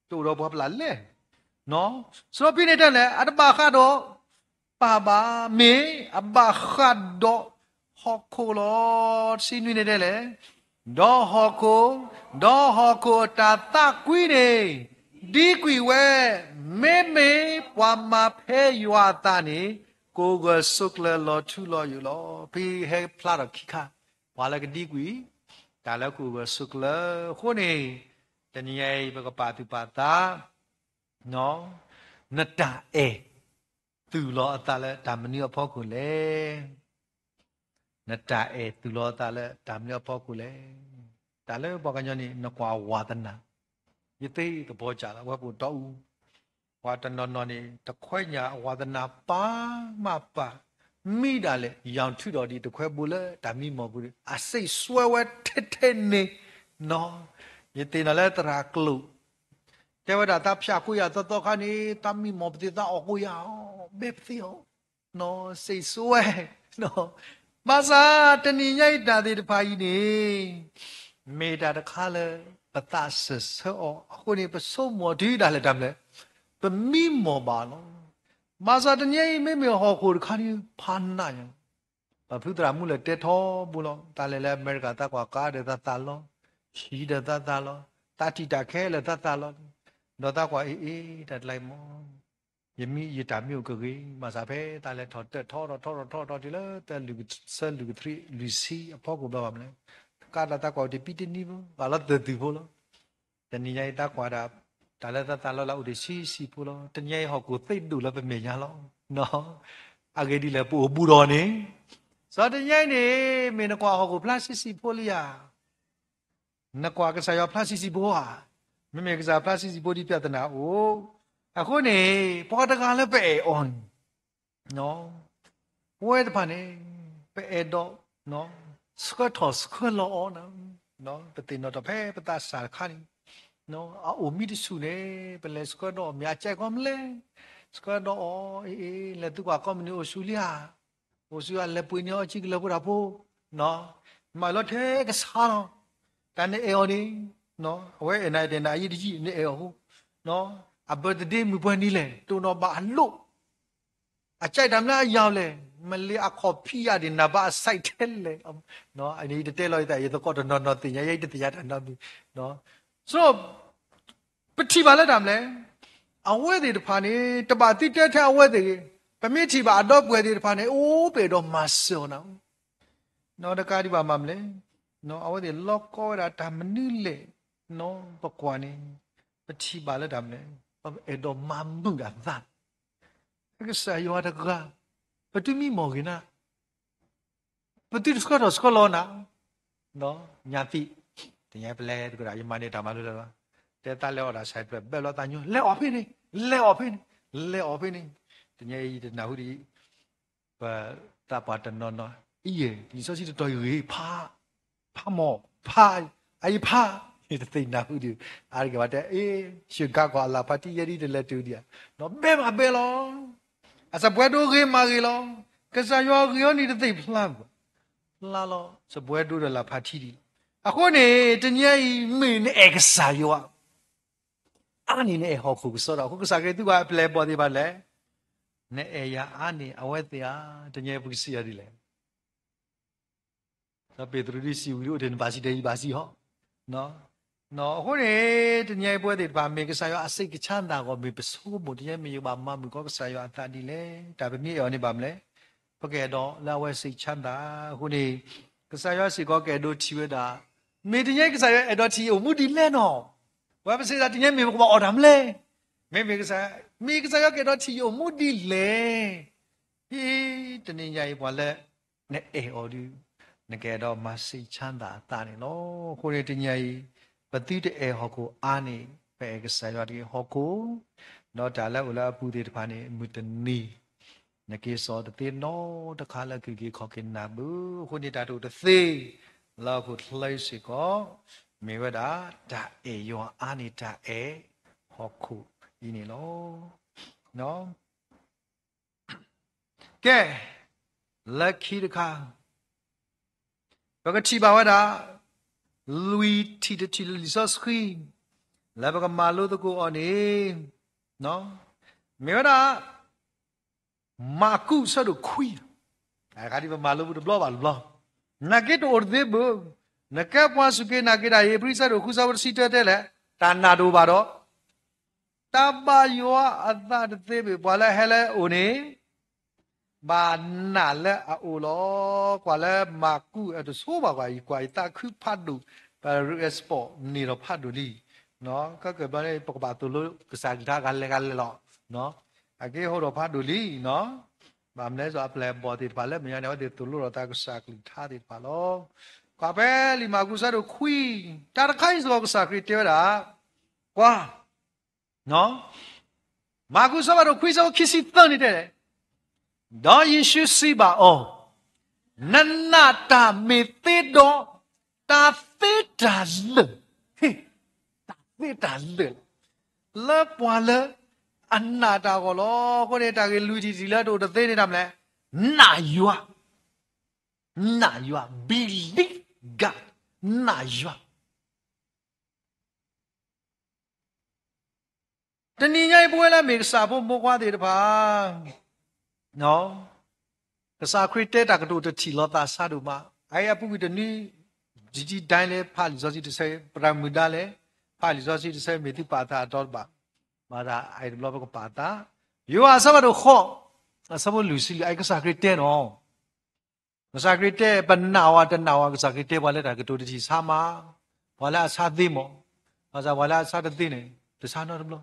တအိၣ်ဒီးပှၤပျၢ်လဲၣ်. စီၤပီတၢ်န့ၣ်တဲလဲၣ်, အတဘၣ်ဃးဒီးပၢ်ဘၣ်, မ့ၢ်အဘၣ်ဃးဒီးဟီၣ်ခိၣ်လီၤ. တဆံနွံန့ၣ်တဲလဲၣ်, ဒီးဟီၣ်ခိၣ်, ဒီးဟီၣ်ခိၣ်အတၢ်သးကွံန့ၣ် ဒံကွံာ်ဝဲ, မ့မ့ၢ်ပှၤမၤဖဲယွၤအသးန့ၣ် ကိးဂၤဆိးကျၢၤလီၤထူလီၤယိာ်လီၤ. ဖဲဟဲဖျါထီၣ်ခံခါ, ပှၤလၢကဒံကွံာ်, တၢ်လၢကိးဂၤဆိးကျၢၤအဃိန့ၣ်, တနံၤညါအံၤပကပာ်သူၣ်ပာ်သး, နတၢ်အဲၣ်သူၣ်လီၤအသးလၢတၢ်မနုၤအဖီခိၣ်လဲၣ်. နတၢ်အဲၣ်သူၣ်လီၤအသးလၢတၢ်မနုၤအဖီခိၣ်လဲၣ်. တၢ်လၢပှၤကညီန့ၣ် နကွၢ်ဝါသနာ, ယသ့သဘီကၢ်လီၤ ဝဲပအိၣ်တီအူ, ပှၤတနီၤနီၤန့ၣ် တခွဲညၣ်အဝါသနာပာ်မးပာ် မံဒၣ်လဲာ် ရောင်ထွေးတော် ဒ်တခွဲဘိလၢတၢ်မံမီၢ်ပူၤဒီး အစိတ်စွဲဝဲထဲထဲန့ၣ်နီၤ. ယသ့ၣ်နီၣ်လၢသရၣ်ကျိာ် တဲဝဲဒၣ်သးဖၠၣ်ကိးယၤသီသီခါန့ၣ် သးမံမီၢ်ပသ့ၣ်သးအီၣ်ကိးယၤအီၤ ဘဲပသ့ၣ်အီၤ စိတ်စွဲ ဘၣ်ဆၣ်တနံၤညါအံၤတၢ်သ့ၣ်တဖၣ်အံၤန့ၣ် မ့ၢ်တၢ်တခါလၢ ပသးစၢၢ်ဆၢအီၤအဃိန့ၣ် ပဆိကမိၣ်တုၤဒၣ်လဲာ်တၢ်မနုၤလဲၣ် ပမံမီၢ်ဘၣ်လီၤ. ဘၣ်ဆၣ်တနံၤညါအံၤ မ့မ့ၢ်ဟီၣ်ခိၣ်တခါန့ၣ် ဖးနးညါ ပဖုသရၣ်မုၣ်လၢတဲထီဘိလီၤ. သးလဲၤလၢအမဲရကၤ သးကွၢ်ကါဒီးသးသးလီၤ, ဟံၣ်ဒီးသးသးလီၤ, သးတံာ်တာ်ခဲလၢာ်သးသးလီၤ, ဒီးသးကွၢ်အ့ၣ်အ့ၣ် တၢ်တလါအံၤမ့ၢ် ယမံယတၢ်မ့ၢ်အိၣ်ကဂ့ၤ, ဘၣ်ဆၣ်ဖဲသးလဲၤထီၣ်တၢၣ်ထီထီၣ်ထီထီၣ်ထီထီၣ်တုၤလၢသၢ ဆၢလွံၢ်ကထြံ လွံၢ်ဆံအဖီခိၣ်ဘျီဘၣ်မနုၤလဲၣ်, ကါဒီးသးကွၢ်အိၣ်တပံတနံၤဖိ ဘၣ်လီၤသၢၢ်သုးဖိလီၤ. တနံၤညါအံၤသးကွၢ်ဒၣ် တၢ်လၢသးသးလီၤလၢအိၣ်တဆံဆံးဖိလီၤ. တနံၤညါအံၤဟီၣ်ခိၣ်သ့ၣ်ဒိၣ်လၢပမဲာ်ညါလီၤ. အဂ့ၢ်ဒ်လဲၣ် ပအိၣ်ဘူးဒီးန့ၣ်, စီၤတနံၤညါအံၤန့ၣ် မ့ၢ်နကွၢ်ဟီၣ်ခိၣ်ဖျါဆံးဆံးဖိလံဧါ နကွၢ်ကစၢ်ယွၤဖျါဆံးဆံးဖိဧါ, မ့မ့ၢ်ကစၢ်ဖျါဆံးဆံးဖိဒ် ပြဿနာ အိၣ်, အဃိန့ၣ် ပှၤတဂၤလၢပအဲၣ်အီၤန့ၣ် ပဝဲတဖၣ်န့ၣ် ပအဲၣ်ဒိး ဆှၢထီၣ်ဆှၢလီၤအီၤနၤ, ပသ့ၣ်နီၣ်ထီၣ်ဖဲပသးစၢ်တခါန့ၣ် အအိၣ်မံတဆူၣ်န့ၣ် ပလဲၤဆှၢဒီးအီၤ မ့ၢ်အကဲကီမလဲၣ်, ဆှၢဒီးအီၤ အ့ၣ် လဲၤသုကွၢ်ကိးမုၢ်နံၤအိၣ်ဆူၣ်လံဧါ, အိၣ်ဆူၣ်ဧါ လဲၤပှ့ၤန့ၢ်အီၤ ကံကလၢၤဖိတၢ်ဖိ, မၤလီၤထဲကဆါလီၤ, တၢ်နအဲၣ်အီၤန့ၣ် အဝဲအဲၣ်နၤတဲနၤအယံၤတယံၤ နအဲၣ်အီၤဖိ, အ birthday မုၢ်ပှဲၤနံၤလဲၣ် တိၢ်နီၣ်ဘၣ်အလိၣ် အကဲတၢ်မနုၤအယၤလဲၣ်, မ့ၢ်လၢအခီၣ်ဖံးယၤဒ်နၤဘၣ်အ site ထဲလဲၣ်, အန့ၣ်ယတတဲလီၤယသး ယသကိးတနီၤနီၤသ့ၣ်ညါ ယတသ့ၣ်ညါတၢ်နီတမံၤ, so ပထံၣ်ဘၣ်လၢတၢ်မနုၤလဲၣ်, အဝဲသ့ၣ်တဖၣ်န့ၣ် တဘၣ်သုတဲထဲအဝဲသ့ၣ်ဂ့ၤ, ပမ့ၢ်ထံၣ်ဘၣ်အဒီပုၢ်ဝဲၢ်သ့ၣ်တဖၣ်န့ၣ် အိၣ်ပအဲၣ်ဒိးမၤစၢၤအီၤနၤ, နီတကးဒံးဘၣ်မၤမနုၤလဲၣ်, အဝဲသ့ၣ်လီကီဝဲဒၣ်တၢ်မနုၤလဲၣ်, ပကွၢ်န့ၣ် ပထံၣ်ဘၣ်လၢတၢ်မနုၤလဲၣ်, ပအဲၣ်ဒိးမၤမုာ်အသး ကစၢ်ယွၤတဂၤ, ပသုမံမီၢ်ဂ့ၤနၤ, ပသုတဆှၢထီၣ်ဆှၢလီၤနၤ, ညါသ့ၣ်, တနံၤညါပလဲၤသကိးဒၣ် ယမၤန့ၢ်တၢ်မၤလိလၢၤဘၣ်, တဲသးလဲၤအီၣ်ဒၣ် ဆိုင် ဘဲၣ်ဘျီသးညီ လဲၤအီၣ်ဖဲန့ၣ်, လဲၤအီၣ်ဖဲန့ၣ်, လဲၤအီၣ်ဖဲန့ၣ်, တနံၤညါအံၤယတနၢ်ဟူဒ်အံၤ, ပသးပှၢ်တနီၤနီၤ, အံၤ လံာ်စီဆှံတတီၤအံၤဂ့ၤ ဖး ဖးမီၢ် ဖး အအံၤဖး, ယတသ့ၣ်နၢ်ဟူဒံး, အါတက့ၢ်ဘၣ်တဲ အ့ ယဂၤကွၢ်အလၢ်ဖးထံယဲဒ်တလဲၤတုၤဒံးဧါ, ဘဲမၤဘဲလီၤ, အစပွဲဒိဂ့ၤမၤဂ့ၤလီၤ, ကစၢ်ယွၤဂ့ၤအီၤန့ၣ်တသ့ၣ်ဖျါ, ဖျါလီၤ စပွဲဒိဒီးလၢ်ဖးထံဒံးလီၤ, အဃိန့ၣ် တနံၤအံၤမ့ၢ်နအဲၣ်ကစၢ်ယွၤ အါန့ၢ်နအဲၣ်ဟီၣ်ခိၣ်ကစီဒီ, အဃိကစၢ်ခရံာ်သူၣ်ဘၣ်ပျဲၢ်ဘီၣ်သ့ၣ်တဖၣ်လဲၣ်, နအဲၣ်ယၤအါန့ၢ်အဝဲသ့ၣ်ဧါ, တနံၤအံၤပကစံးယၤဒ်လဲၣ် ဒီးပ့းတရူးဒ်စံးဝံၤဒ်အိၣ်တ့ၢ်နဘၣ်စံးတဲယဘၣ်စံးဟီ, အဃိန့ၣ် တနံၤအံၤပဝဲသ့ၣ်တဖၣ် မ့ၢ်ကစၢ်ယွၤအစိတ်ချမ်းသာအဂီၢ် မ့ၢ်ပဆိကမိၣ် တနံၤအံၤမ့ၢ်ယဘၣ်မၤမုာ်ကီးကစၢ်ယွၤအသးဒ်လဲၣ်, တၢ်ပမ့ၢ်အဲၣ်အီၤန့ၣ်ဘၣ်မနုၤလဲၣ်, ပကအဲၣ်ဒိးလၢအဝဲစိတ်ချမ်းသာ, အဃိန့ၣ် ကစၢ်ယွၤစ့ၢ်ကီးကအဲၣ်ဒိးထံၣ်ဝဲဒၣ်, မ့ၢ်တနံၤအံၤကစၢ်ယွၤအဲၣ်ဒိးထံၣ်ယအိၣ်မူဒ်လဲၣ်နီၤ, ပဝဲပစံးဒၣ်တနံၤအံၤမ့ၢ်ပကဘၣ်အီၣ်တၢ်မနုၤလဲၣ်, မ့မ့ၢ်ကစၢ်, မ့ၢ်ကစၢ်ယွၤကအဲၣ်ဒိးထံၣ်ယအိၣ်မူဒ်လဲၣ် တနံၤညါအံၤပှၤလၢ နအဲၣ်အီၤဒီး နကအဲၣ်ဒိးမၤစိတ်ချမ်းသာအသးန့ၣ်လီၤ. အဃိန့ၣ်တနံၤအံၤ ပသုတအဲၣ်ဟီၣ်ခိၣ်အါန့ၢ် ပအဲၣ်ကစၢ်ယွၤတဂ့ၤ, ဟီၣ်ခိၣ်, ဒီးတၢ်လၢအအိၣ်လၢအပူၤသ့ၣ်တဖၣ်န့ၣ် မုၢ်တနံၤ နက့ၤစိာ်တသ့နီတခါလၢအကုၢ်က့ၤခီၣ်က့ၤနၢ်ဘၣ်, အဃိန့ၣ်တၢ်တအိၣ်တသ့ လၢဟီၣ်ခိၣ်ချၢစ့ၢ်ကီး မ့ၢ်ဝဲဒၣ် တၢ်အဲၣ်ယွၤအါန့ၢ်တၢ်အဲၣ်ဟီၣ်ခိၣ်အံၤန့ၣ်လီၤ. ကဲ, လၢခံတခါ ပကထံၣ်ဘၣ်ဝဲဒၣ် လွံၢ်ထံၣ်တထံၣ်လၢလံာ်စီဆှံ လၢပကမၤလိသကိးအီၤန့ၣ် မ့ၢ်ဝဲဒၣ် မၢကူးအဆၢဒိၣ်ခွံ, တခါဒ်ပမၤလိပူၤတဘျီဘၣ်တဘျီ, နာ်က့တအိၣ်တသ့ဘၣ်, နကဲပှၤစူၢ်က့ၤနာ်က့ၤတၢ် ဧ့ၤဘြံၤအဆၢဒိၣ်ဃု အဆၢဖိတဆံတၢတဲလဲၣ်, တၢ်နာ်တအိၣ်ဘၣ်ဒီး တၢ်ဘၣ်ယွၤအသးတသ့ဘၣ်, ပှၤလၢအဟဲလၢအအိၣ်န့ၣ် ဘၣ်နာ်လၢအအိၣ်လီၤ. ကွၢ်လၢမၢကူးအတဆိဘၣ်ကွၢ်, ယကွၢ်ယသးခုဖးဒိၣ်, ပရ့းစပီၣ်န့ၣ်ဒီးဖးဒိၣ်လံ, ကကဘျီန့ၣ် ပကဘၣ်သိၣ်လိကစၢ်ကလုၢ်ကထါဂၤလဲၤဂၤလဲၤလီၤ, အက့ဟီၣ်ဒီးဖးဒိၣ်လံ, ဘၣ်မနုၤလဲၣ် အပျဲၢ်အဘီၣ်သ့ၣ်တဖၣ်လၢမဲာ်ညါန့ၣ် အဝဲသ့ၣ်သိၣ်လိဒီးသးကစၢ်ကလုၢ်ကထါသ့ၣ်တဖၣ်လီၤ. ကွၢ်ဖဲလံာ်မၢကူးအဆၢဒိၣ်ခွံ, တၢ်တခါအံၤစ့ၢ်ကီးကစၢ်ခရံာ်တဲဝဲဒၣ်, ကွၢ် မၢကူးအဆၢဒိၣ်ခွံ အဆၢဖိခံဆံသၢန့ၣ်တဲလဲၣ်, ဒီးယ့ၣ်ၡူးစံးဘၣ်အီၤ, နနာ်တၢ်မ့ၢ်သ့ဒီး, တၢ်သ့တၢ်လၢာ်, တၢ်သ့တၢ်လၢာ်လီၤ. လၢပှၤလၢအနာ်တၢ်အဂီၢ်လီၤ. အဃိန့ၣ် တၢ်ဂ့ၢ်လွံၢ်ထံၣ်တထံၣ်လၢအတအိၣ်တသ့န့ၣ် တၢ်မနုၤလဲၣ်, နာ်ယွၤ, နာ်ယွၤ, believe God, နာ်ယွၤ တနံၤညါအံၤ ပဝဲလၢအမ့ၢ်ကစၢ်ဖိမိၢ်ပှၢ်သ့ၣ်တဖၣ်, ကစၢ်ခရံာ်တဲတၢ်ကတိၤတထံၣ်လီၤသးစၢ်ဒိၣ်မး, အအံၤအပူၤကွံာ်တနွံ, ဒ်တံၢ်ဒဲလဲၣ် ဖးလံာ်စီဆှံတဆၢ, ပရၢမုၢ်ဒါလဲၣ်, ဖးလံာ်စီဆှံတဆၢ မ့ၢ်သုပာ်သးအတီတဘၣ်, ဘၣ်သးအအံၤတဘျီပကပာ်သး, ယိၤဟၣ်အဆၢဖးဒိၣ်ဃိး, အဆၢဖိလွံၢ်ဆံလွံၢ် အအံၤကစၢ်ခရံာ်တဲနီၤ ကစၢ်ခရံာ်တဲ ပနာ်အီၤတနာ်အီၤ ကစၢ်ခရံာ်တဲပှၤလၢတၢ်ကတိၤတထံၣ်ဆါမး, ပှၤလၢအဆါသ့မး, ဘၣ်ဆၣ်ပှၤလၢအဆါတသ့န့ၣ် တဆါနီတဘျီ,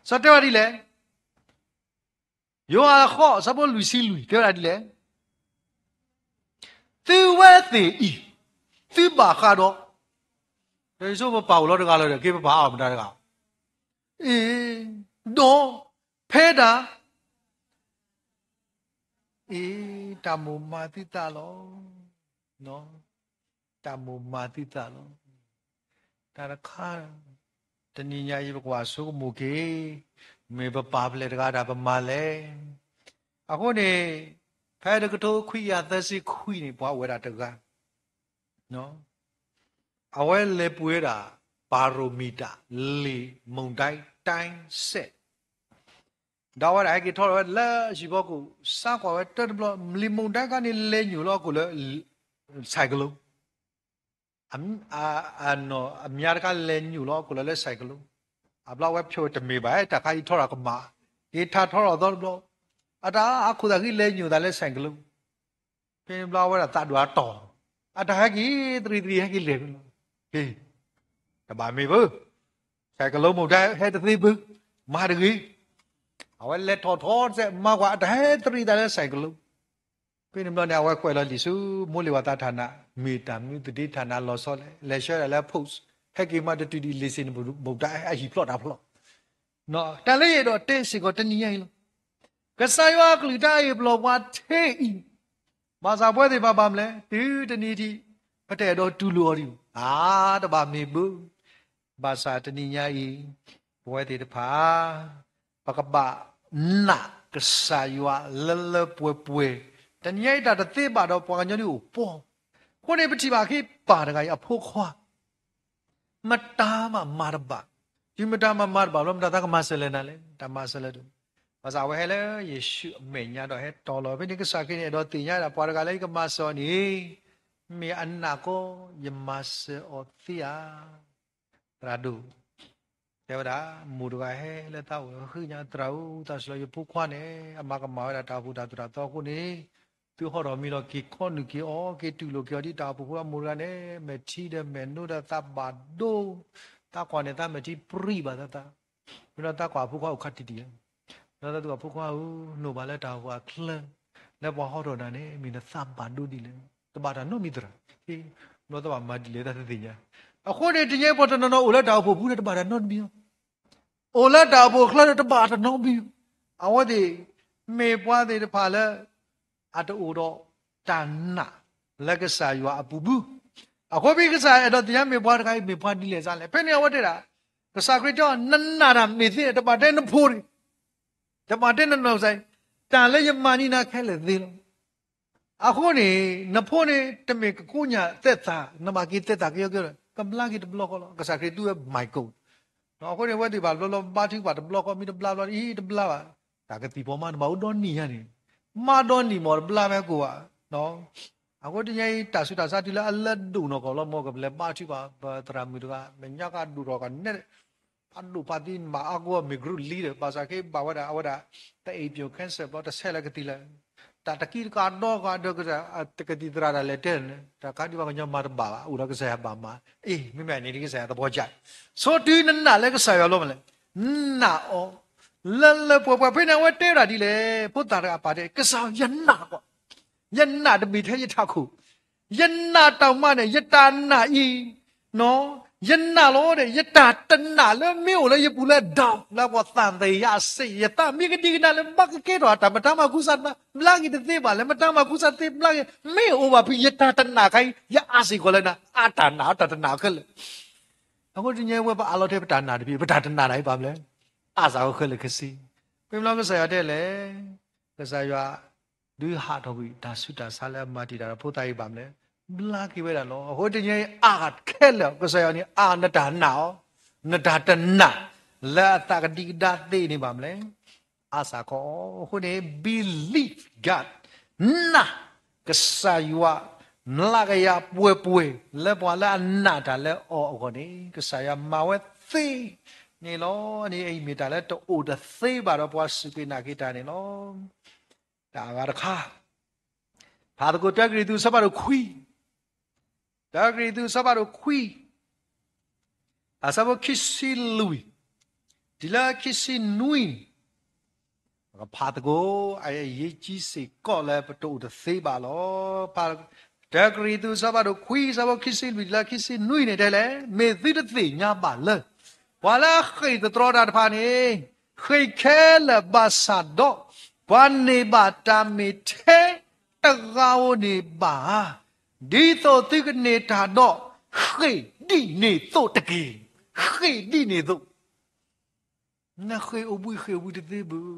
စီၤတဲဝဲဒ်လဲၣ်, ယိၤဟၣ်ဃိး အဆၢဖိလွံၢ်ဆံလွံၢ် တဲဝဲဒၣ်ဒ်လဲၣ်, သုဝဲသ့ၣ်အံၤ, သုဘၣ်ဃးဒီး, တၢ်ယဆိပပာ်အိၣ်လီၤတဂၤလီၤဒီး က့ၤပပာ်အီၤမတၤတဂၤ, အ့, ဒီး, ဖဲဒၣ် အ့, တၢ်မိၣ်မၤသုသးလီၤ. တၢ်မိၣ်မၤသုသးလီၤ. တၢ်တခါ, တနံၤညါအံၤ ပကွၢ်ဆိကမိၣ်က့ၤ, မ့ၢ်ပပာ်ဖျါတဂၤတၢ်ပမၤလဲၣ်. အဃိန့ၣ်, ဖဲတကထိခွံကယၤသၢဆံခွံန့ၣ် ပှၤအိၣ်ဝဲဒၣ်တဂၤ အဝဲလဲၤပှ့ၤဝဲဒၣ် ပၤရိမ့ၤတၢ်, လံာ်မုၢ်ဒၢတၢ်စဲး, ဒီးအဝဲဒၣ်ဟဲက့ၤထီၣ်ဝဲလၢဟံၣ်ဖီခိၣ် စးကွၢ်ဝဲတၢတဘျီ လံာ်မုၢ်ဒၢခါန့ၣ် လဲၤညိၣ်လီၤအခိၣ်လၢ cyclone, အမါတခါလဲၤညိၣ်လီၤအခိၣ်လၢ cyclone, အဘျီဝဲဖျိတမ့ၢ်ဘၣ် တၢ်ခါအံၤထီထီၣ်ကမၣ်, က့ၤထါထီထီၣ်သီတဘျီ, အတၢ်အခိၣ်သးဃံလဲၤညိၣ်သးလၢ cyclone, ဖဲန့ၣ်ဘျီအဝဲဒၣ်သးဒိၣ်အတီၢ်, အတၢ်ဟဲက့ၤသရံးသရံးဟဲက့ၤလဲၤဖဲလီၤ, တဘၣ်မ့ၢ်ဘၣ်, cyclone မုၢ်ဒၢဟဲတသ့ဘၣ်, မၤတဂ့ၤ, အဝဲလဲၤထီၣ်ထီတစဲး မၤကွၢ် အတၢ်ဟဲသရံးသးလၢ cyclone ဖဲန့ၣ်ဘျီန့ၣ် အဝဲကွဲးလီၤလံာ်ဆူ မိၢ်လ့ၤဝၤသးဌာန, မ့ၢ်တၢ်မနုၤသဒ့ဌာနလီၤဆီလဲၣ်, လဲၤဆှၢဒၣ်လၢ post, ဟဲက့ၤမးတတုၤဒံး လံာ်စ့ၣ်န့ၣ် မုၢ်ဒၢအဟံၣ်ဖျိးတၢ်ဖျိး, တၢ်လၢယအဲၣ်ဒိးတဲစ့ၢ်ကီးတနံၤညါအံၤလီၤ. ကစၢ်ယွၤအကလုၢ်တၢ်အံၤပလီၢ်ပှၤထဲအံၤ, ဘၣ်ဆၣ်ပဝဲသ့ၣ်တဖၣ်ဘၣ်မနုၤလဲၣ်, တုၤတနံၤဒံး, ပတအဲၣ်ဒိးတူၢ်လိာ်အီၤဒံး, အါ, တဘၣ်မ့ၢ်ဘၣ်, ဘၣ်ဆၣ်တနံၤညါအံၤ, ပဝဲသ့ၣ်တဖၣ် ပကဘၣ်နာ်ကစၢ်ယွၤလၢလၢပှဲၤပှဲၤ, တနံၤညါအံၤတၢ်တသ့ဘၣ်ဒီးပှၤကညီဒ်အိၣ်ပှီၢ်, အဃိန့ၣ်ပထံၣ်ဘၣ်အခ့အပၢ်တဂၤအံၤအဖိခွါ မတၤမးမၤတဘၣ်, တုၤမတၤမးမၤတဘၣ်ဘျီ မတၤသးကမၤစၢၤလဲၣ်နၤလဲၣ်, တၢ်မၤစၢၤလဲၣ်ဒၣ်, ဘၣ်ဆၣ်အဝဲဟဲလၢယ့ၣ်ၡူးအမဲာ်ညါဒီးဟဲတီၤလီၤ, ဖဲန့ၣ်ကစၢ်ခရံာ်န့ၣ် အဲၣ်ဒိးသ့ၣ်ညါဒၣ်ပှၤတဂၤလၢယကမၤစၢၤအီၤန့ၣ်, မ့ၢ်အနာ်ကီ ယမၤစၢၤအီၤသ့ဧါ. သရၣ်ဒိၣ် တဲဝဲဒၣ်, မိၢ်တဂၤဟဲလၢသးအိၣ်ဃုညါ, သရၣ်ဧၢ, သးစၢ်လီၤယဖိခွါန့ၣ် အမၤကမၣ်ဝဲဒၣ်တၢ်အိၣ်ဖှိၣ်တၢ်သိၣ်တၢ်သီအဃိန့ၣ်, သုဟီထီၣ်မံလီၤက့ၤခီနုာ်က့ၤအီၤ, က့ၤတူၢ်လိာ်က့ၤအီၤဒ်တၢ်အိၣ်ဖှိၣ်ဖိအမိၢ်တဂၤန့ၣ်, မဲာ်ထံဒီးမဲာ်နိဒီးသးဘၣ်ဒိ, သးကွၢ်န့ၣ်သးမဲာ်ထံပြံဘၣ်သးသး, မ့ၢ်ဒီးသးကွၢ်အဖိခွါအိၣ်ခါတံၢ်တံၢ်ဧါ, ဒီးသးကွၢ်အဖိခွါဧၢ, နိၣ်ဘၣ်လၢတၢ်အိၣ်ဖှိၣ်အချၢ, လၢပှၤဟီထီၣ်နၤန့ၣ် မ့ၢ်နသးဘၣ်ဒိဒ်လဲၣ်, တဘၣ်တၢ်နီတမံၤသရၣ်, ဘျီသးဘၣ်မၤဒ်လဲၣ်တၢ်သ့ၣ်ညါ, အဃိန့ၣ် တနံၤညါအံၤပှၤတနီၤနီၤအိၣ်လၢတၢ်အိၣ်ဖှိၣ်ပူၤန့ၣ် တဘၣ်တၢ်နီတမံၤ, အိၣ်လၢတၢ်အိၣ်ဖှိၣ်အချၢန့ၣ် တဘၣ်တၢ်နီတမံၤ, အဝဲသ့ၣ် မ့ၢ်ပှၤသ့ၣ်တဖၣ်လၢ အတအိၣ်ဒီးတၢ်နာ်လၢကစၢ်ယွၤအပူၤဘၣ်, အဃိဖဲကစၢ်အဲၣ်ဒိးသ့ၣ်ညါမ့ၢ်ပှၤတဂၤအံၤ မ့ၢ်ပှၤဒ်လဲၣ်စ့ၢ်လဲၣ်, ဖဲန့ၣ်အဝဲတဲဒၣ်, ကစၢ်ခရံာ်တဲအီၤ နနာ်တၢ်မ့ၢ်သ့န့ၣ် တဘၣ်တဲနဖိန့ၣ်, တဘၣ်တဲနနီၢ်ကစၢ်အံၤ, တၢ်လၢယမၤန့ၢ်နၤခဲလၢာ်သ့လီၤ. အဃိန့ၣ် နဖိန့ၣ် တမ့ၢ်ကကိးညၣ်သဲးသး, နဘၣ်က့ၤသဲးသးကယီကယီဒီး ကဘျါက့ၤတဘျီဃီလီၤ. ကစၢ်ခရံာ်သူဝဲ Michael, အဃိန့ၣ် ဝဲသ့ၣ်ဘၣ်ဘျီဘျီ ဘါထုကဖၣ်တဘျီဃီ မ့ၢ်တဘျါဘျီ အံၤတဘျါဘၣ်, တၢ်ကသံၣ်ဖီမး နဘၣ်အိၣ်ဒီနံၣ်ညါန့ၣ်, မၤဒီနံၣ်မး တဘျါဝဲကိးဘၣ် အဃိတနံၤညါအံၤ တၢ်ဆူးတၢ်ဆါတုၤလၢအလၢဒိၣ်နီၢ်ကီၢ်လီၤ မ်ကပလဲၤဘါထုကဖၣ် ပသရၣ်မုၣ်တဂၤ မဲာ်ညါကဒိၣ်ထီၣ်ကနဲၣ်, အဒိၣ်ဖးသံမးအါဂီၢ် မ့ၢ် group leader ဘၣ်ဆၣ်ခဲအံၤဘၣ်ဝဲဒၣ် အဝဲဒၣ် သအ့ၣ်ပၠိၣ် cancer ဘျီ တဆဲးလၢကသံၣ်လၢ တၢ်တကံတကးဒီကဒီး တကသံၣ်သရၣ်တၢ်လဲၤတဲန့ၣ် တၢ်ခါဒံးဘၣ်ကညီမၤတဘၣ်ဘၣ် အိၣ်ဒီးကစၢ်ယွၤဘၣ်မၤ, အ့ၣ် မ့မ့ၢ်န့ၣ် ကစၢ်ယွၤသပှၢ်ကၢ်, ဆိတုၤနနာ်လၢကစၢ်ယွၤလီၤမးလဲၣ်, နာ်အီၤ လၢလၢပှဲၤပှဲၤ ဖဲန့ၣ် အဝဲတဲဒၣ်ဒ်လဲၣ်, ဖိသၣ်တဂၤပာ်တဲ ကစၢ်ယွၤ ယနာ်ကွၢ်, ယနာ်တမ့ၢ်ထဲယထးခိၣ်, ယနာ်တၢ်မးန့ၣ် ယတၢ်နာ်အံၤ, နီၢ် ယနာ်လီၤဒီး ယတၢ်တနာ်လၢမ့ၢ်အိၣ်လၢယပူၤလၢ doubt လၢပှၤသံသယ စိတ်, ယသးမ့ၢ်ကဒံကဒါလၢဘၣ်ကကဲထီၣ်တၢ် မတၤမၤကူစါဘျါက့ၤတသ့ဘၣ်လဲၣ်, မတၤမၤကူစါတသ့ဘျါက့ၤ, မ့ၢ်အိၣ်ဘၣ်ဖုး ယတၢ်တနာ်ခါအံၤ ယအါစ့ၢ်ကီးလၢနၤ အါတၢ်နာ် တၢ်တနာ်ခဲလၢာ်. အဃိတနံၤညါအံၤ ပှၤပအးလီၤထဲပတၢ်နာ်တဖၣ် ပတၢ်တနာ်တၢ်အံၤဘၣ်မနုၤလဲၣ်, အါစ့ၢ်ကီးခဲလၢာ်ခဲဆ့. မ့ၢ်ဘျီကစၢ်ယွၤတဲလဲၣ်, ကစၢ်ယွၤ ဒုးဟးထီၣ်ကွံာ်တၢ်ဆူးတၢ်ဆါလၢအမၤတံာ်တာ်ဒီးဖိသၣ်အံၤဘၣ်မနုၤလဲၣ်, ဘျါက့ၤဝဲဒၣ်လီၤ. အဃိတနံၤညါအံၤ အါခဲလၢာ် ကစၢ်ယွၤန့ၣ် အါနတၢ်နာ်အီၤ, နတၢ်တနာ် လၢအသးကဒံကဒါသ့န့ၣ်ဘၣ်မနုၤလဲၣ်, အါစ့ၢ်ကီး. အဃိန့ၣ် believe God, နာ် ကစၢ်ယွၤ မျးကယၤပှဲၤပှဲၤ လၢပှၤလၢအနာ်တၢ်လၢအီၤအဂီၢ်န့ၣ် ကစၢ်ယွၤမၤဝဲသ့န့ၣ်လီၤ. အန့ၣ်အံၤမ့ၢ်တၢ်လၢတအိၣ်တသ့ဘၣ်ဒီးပှၤစူၢ်က့ၤနာ်က့ၤတၢ်န့ၣ်လီၤ. တၢ်အဂၤတခါ, ဖးသကိးတၢကရံၣ်သူး အဆၢဖးဒိၣ်ခွံ, တၢကရံၣ်သူး အဆၢဖးဒိၣ်ခွံ, အဆၢဖိခံဆံလွံၢ် တုၤလၢခံဆံနွံန့ၣ် ပကဖးသကိး, အအရေးကြီးစ့ၢ်ကီးလၢပတအိၣ်တသ့ဘၣ်လီၤ. တၢကရံၣ်သူး အဆၢဖးဒိၣ်ခွံ အဆၢဖိခံဆံလွံၢ် တုၤလၢခံဆံနွံန့ၣ်တဲလဲၣ်, မ့ၢ်သုတသ့ၣ်ညါဘၣ်လၢ ပှၤလၢအဃ့ၢ်သတြီတၢ်တဖၣ်န့ၣ် ဃ့ၢ်ခဲလၢာ်ဘၣ်ဆၣ်ဒီး ပှၤန့ၢ်ဘၣ်တၢ်မ့ၢ်ထဲတဂၤဧိၤန့ၣ်ဘၣ်ဧါ. ဒ်သိးသုကန့ၢ်တၢ်ဒီး ဃ့ၢ်ဒ်န့ၣ်သိးတက့ၢ်. ဃ့ၢ်ဒ်န့ၣ်သိး နဃ့ၢ်အိၣ်ဘှံးဃ့ၢ်အိၣ်ဘှံးတသ့ဘၣ်.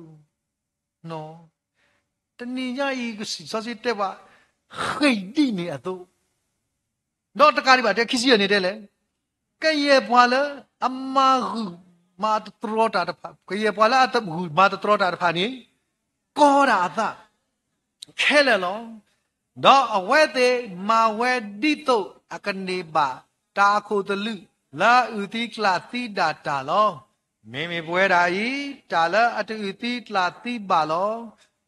တနံၤညါအံၤ ကစံးစီဆှံတဲဘၣ် ဃ့ၢ်ဒ်န့ၣ်အသိး, ဒီးတကးဒံးဘၣ်တဲခံဆံယဲၢ်န့ၣ်တဲလဲၣ်, ကယဲၢ်ပှၤလၢအမၤဂုာ်မၤတတြီတၢ်တဖၣ်, ကယဲၢ်ပှၤလၢအဂုာ်မၤတတြီတၢ်တဖၣ်န့ၣ် ကီတၢ်အသး ခဲလၢာ်လီၤ. ဒီးအဝဲသ့ၣ်မၤဝဲဒ်သိးအကန့ၢ်ဘၣ်တၢ်အခိၣ်သလုးလၢအအုၣ်သံကျၣ်သံဒၣ်တၢ်လီၤ. မ့မ့ၢ်ပဝဲဒၣ်အံၤ တၢ်လၢအတအုၣ်သံကျၣ်သံဘၣ်လီၤ.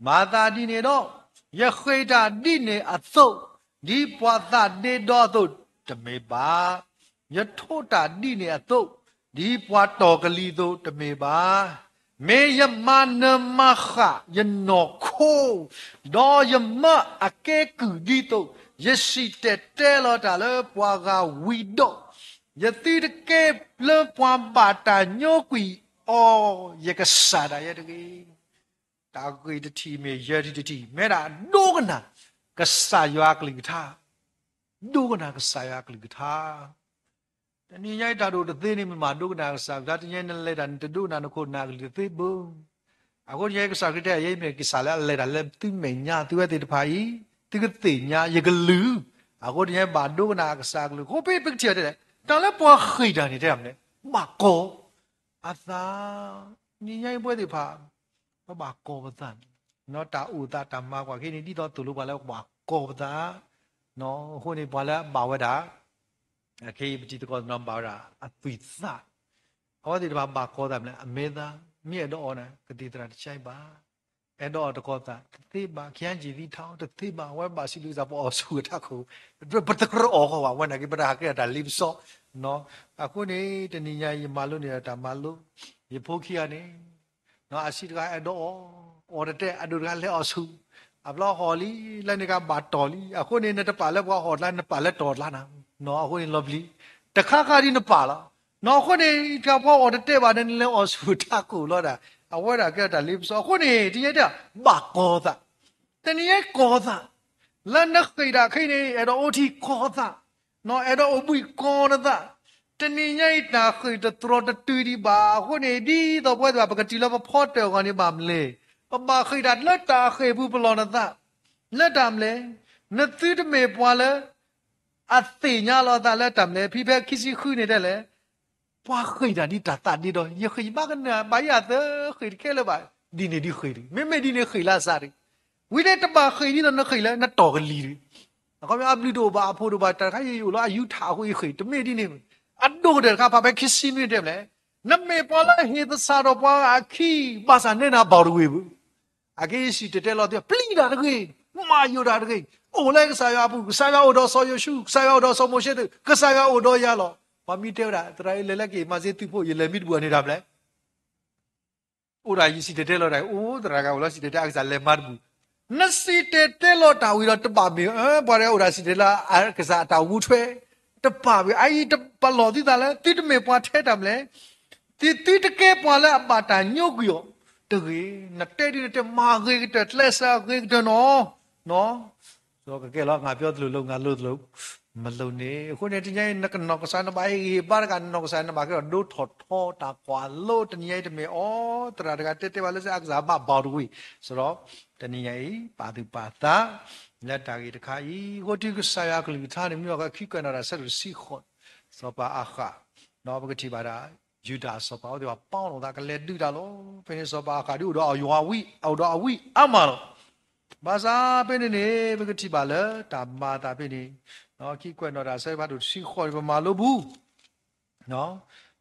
မၤသးဒ်န့ၣ်ဒီး ယဃ့ၢ်တၢ်ဒ်န့ၣ်အသိး, ဒ်ပှၤသးဒ့ဒီအသိးတမ့ၢ်ဘၣ်. ယထိးတၢ်ဒ်န့ၣ်အသိး, ဒ်ပှၤတီၢ်ကလံၤအသိးတမ့ၢ်ဘၣ်. မ့ၢ်ယမၤနၢၤမၤဃၣ်ယနီၢ်ခိ, ဒီးယမၢအကဲကုၢ်ဒ်သိး, ယစံၣ်တဲၤတဲလီၤတၢ်လၢပှၤဂၤဝံၤဒီး, ယသုတကဲလၢပှၤဘၣ်တၢ်ညိကွံာ်အီၤ, ယကစၢ်ဒၣ်ယဲတဂ့ၤ. တၢ်ဂ့ၢ်တထံၣ်မ့ၢ်ယဲၢ်ထံၣ်တထံၣ် မ့ၢ်ဒၣ်ဒိကနၣ်ကစၢ်ယွၤအကလုၢ်ကထါ, ဒိကနၣ်ကစၢ်ယွၤအကလုၢ်ကထါ. တနံၤညါအံၤတၢ်ဒိၣ်တသ့န့ၣ် မ့ၢ်မၤဒိကနၣ်ကစၢ်ယွၤကလုၢ်ကထါ, တနံၤညါနလဲၤတၢ်နတဒိကနၣ်နခိၣ်နၢ်ကလုၢ်တသ့ဘၣ်. အဃိတနံၤညါကစၢ်ခရံာ်တဲ ယဲအံၤမ့ၢ်ကစၢ်လၢအလဲၤတၢ်လၢသုမဲာ်ညါ, သုဝဲသ့ၣ်တဖၣ်အံၤ သုကသ့ၣ်ညါယကလုၢ်. အဃိတနံၤညါဘၣ်ဒိကနၣ်ကစၢ်အကလုၢ်, အဃိဖဲပကထံၣ်အီၤတဲလဲၣ်, တၢ်လၢပှၤဃ့ၢ်တၢ်န့ၣ်တဲမနုၤလဲၣ်, ဘၣ်ကီအသး. တနံၤညါအံၤပဝဲသ့ၣ်တဖၣ် ပဘၣ်ကီပသးန့ၣ်, တၢ်အိၣ်သးတၢ်မၤကွၢ်ခဲအံၤန့ၣ် ဒ်သိးသိၣ်လိပှၤလၢပဘၣ်ကီပသး. အဃိန့ၣ် ပှၤလၢအဘၣ်ဝဲဒၣ် ခဲအံၤပတံၤသကိးသနီၤဘၣ်ဝဲဒၣ်အသွံၣ်သး, အဝဲသ့ၣ်တဖၣ်ဘၣ်ကီသးမနုၤလဲၣ်, အမဲာ်သး, မ့ၢ်အဲၣ်ဒိးအီၣ်နၤ ကသံၣ်သရၣ်တဆါအံၤဘၣ်, အဲၣ်ဒိးအီၣ်တကီသးတသ့ဘၣ်, ခဲအံၤကံၣ်သံထီ တသ့ဘၣ်, အဝဲဘၣ်စံးဘျုးကစၢ် ပအီၣ်ဆူၣ်အထးခိၣ်, ပတကြၢးအီၣ်ဃီဘၣ်, အဝဲန့ၣ်က့ၤ ပတဟးကဲထီၣ်တၢ်လ့ပစီ အဃိန့ၣ် တနံၤညါအံၤ ယမၤလိန့ၢ်ဒီးတၢ်မၤလိ, ယဖိခံဂၤန့ၣ် အဆံးတဂၤအဲၣ်ဒိးအီၣ်, အီၣ်တတဲ, အဒိၣ်တဂၤလဲၤအီၣ်ဆူၣ်, အဘျီဟီၣ်လံ, လၢန့ၣ်ကဘၣ်တီၢ်လံ. အဃိန့ၣ် နတပာ်လၢပှၤအီၣ်ကျါ, နပာ်လၢတီၢ်ကျါနၤ, အဃိန့ၣ်လီၤပျံၤ, တခါခါဒ်နပာ်လီၤ. အဃိန့ၣ် တၢ်ပှၤအီၣ်တတဲဘၣ်ဒီး နလဲၤအီၣ်ဆူၣ်ထးခိၣ်လီၤဒၣ်, အဝဲဒၣ်ကဲတၢ်လ့ပစီ. အဃိန့ၣ် တနံၤညါအံၤ ဘၣ်ကီသး, တနံၤညါအံၤကီသး, လၢနဃ့ၢ်တၢ်ခဲအံၤန့ၣ် အဲၣ်ဒိးအိၣ်ထံကီသး အဲၣ်ဒိးအိၣ်ဘှံးကီနသး, တနံၤညါအံၤတၢ်ဃ့ၢ်တတြီတတုၤဒံးဘၣ်. အဃိန့ၣ် ဒ်သိးပဝဲသ့ၣ်တဖၣ် ပကတုၤလၢပဖီတၢၣ်အဂီၢ်န့ၣ်ဘၣ်မနုၤလဲၣ်, ပဘၣ်ဃ့ၢ်တၢ်လၢတၢ်အဃ့ၢ်အပူၤပလီၢ်နသး, လၢတၢ်မနုၤလဲၣ်, နသုတမ့ၢ်ပှၤလၢ အသ့ၣ်ညါလီၤအသးလၢတၢ်မနုၤလဲၣ်. ဖံဖဲခံဆံဃုန့ၣ်တဲလဲၣ်, ပှၤဃ့ၢ်တၢ်ဒ်တၢ်သးဒ့ဒီး ယဃ့ၢ်ယဘၣ်ကနၣ်ဘၣ်ယၤသၢ ဃ့ၢ်တခဲလၢာ်ဘၣ်, ဒ်န့ၣ်ဒ်ဃ့ၢ်တဂ့ၤ, မ့မ့ၢ်ဒ်န့ၣ်ဃ့ၢ်လၢအစးတဂ့ၤ, ဝံၤန့ၣ်တဘၣ်ဃ့ၢ်ဒ်သိးနဃ့ၢ်လၢနတီၢ်ကလံၤတဂ့ၤ. အခီပညီအဘျုးတအိၣ်ဘၣ်အဖှိၣ်တအိၣ်ဘၣ် တၢ်တခါယအိၣ်လၢအယူထၣ်အဃိယဃ့ၢ်, တမ့ၢ်ဒ်န့ၣ်, အဒိၣ်ကတၢၢ်တခါ ဖဲဖဲခံဆံနွံတဲလဲၣ်, နမ့ၢ်ပှၤလၢအဟ့ၣ်သဆၣ်ဒီးပှၤဂၤအခံ ဘၣ်ဆၣ်နဲနၤဘၣ်တဝ့ၢ်ဘၣ်. အက့ယစံၣ်တဲၤတဲလီၤသု ပျံၤတၢ်တဂ့ၤ, မၤယိာ်တၢ်တဂ့ၤ, အိၣ်လၢကစၢ်ယွၤအပူၤ, ကစၢ်ယွၤအိၣ်ဒီးစီၤယိၤၡူ, ကစၢ်ယွၤအိၣ်ဒီးစီၤမိၤၡ့သု, ကစၢ်ယွၤအိၣ်ဒီးယၤလီၤ. ပှၤမ့ၢ်တဲဝဲဒၣ် သရၣ်အံၤလဲၤလၢက့ၤမၤစ့သုးဖိ ယလဲၤမံတဘူၣ်န့ၣ်တၢ်မနုၤလဲၣ်. အိၣ်ဒီးယစံၣ်တဲၤတဲလီၤတၢ်, အိၣ်သရၣ်ဂၤအိၣ်လၢစံၣ်တဲၤတဲအကစၢ်လဲၤမၤတဘူၣ်, နစံၣ်တဲၤတဲလီၤတၢ်ဝံၤဒီးတဘၣ်မ့ၢ် ပှၤတဂၤအိၣ်ဒီးစံၣ်တဲၤတဲလီၤအကစၢ်အတၢ်ဝူထွဲ, တပာ်ဝဲအအံၤ ပလီၢ်သုသးလၢ သုတမ့ၢ်ပှၤထဲတၢ်မလဲၣ်, သုသုတကဲပှၤလၢအဘၣ်တၢ်ညိကွံာ်အီၤတဂ့ၤ. နတဲဒ်နတဲမၤဂ့ၤကတၢၢ် ကျဲးစၢးဂ့ၤကတၢၢ်နီၤ. ကကဲလီၤ ငါပြောသလိုလုပ် ငါလုပ်သလိုမလုပ်န့ၣ်. အဃိန့ၣ် တနံၤအံၤ နကနီၢ်ကစၢ် နဘၣ်ဟ့ၣ်ဂံၢ်ဟ့ၣ်ဘါတဂၤ နနီၢ်ကစၢ် နဘၣ်ကဒီးဒိထိၣ်ထီတၢ်ကွၢ်လိတနံၤအံၤ တမ့ၢ်အီၤ သရၣ်တဂၤတဲတဲဘၣ်လၢ စ့အကစၢ်ဘၣ်ဘီတဝံၤ စရီ တနံၤအံၤ ပာ်သူၣ်ပာ်သး လၢတၢ်ဂ့ၢ်တခါအံၤ အဃိတုၤကစၢ်ယွၤအကလုၢ်ကထါန့ၣ် မ့ၢ်အီၤကခံကွဲးနီၣ်တၢ်ဆၢဒိၣ်တဆံဃိးန့ၣ် စီၤပၤအၤဃး ဒီးပကထံၣ်ဘၣ်ဒၣ် ယူဒၤအစီၤပၤအိၣ်သ့ၣ်တဖၣ် ပာ်လီၤသးကလဲၤဒုးတၢ်လီၤ. ဖဲန့ၣ်စီၤပၤအၤဃးဒုးအိၣ်ဒီးအယွၤအဝံၣ် အိၣ်ဒီးအဝံၣ်အါမးလီၤ. ဘၣ်ဆၣ်ဖဲန့ၣ်န့ၣ် ပကထံၣ်ဘၣ်လၢတၢ်မၤအသးဖဲန့ၣ် ခံကွဲးနီၣ်တၢ်ဆၢဒိၣ်တဆံဃိးန့ၣ် ပမၤလိပူၤ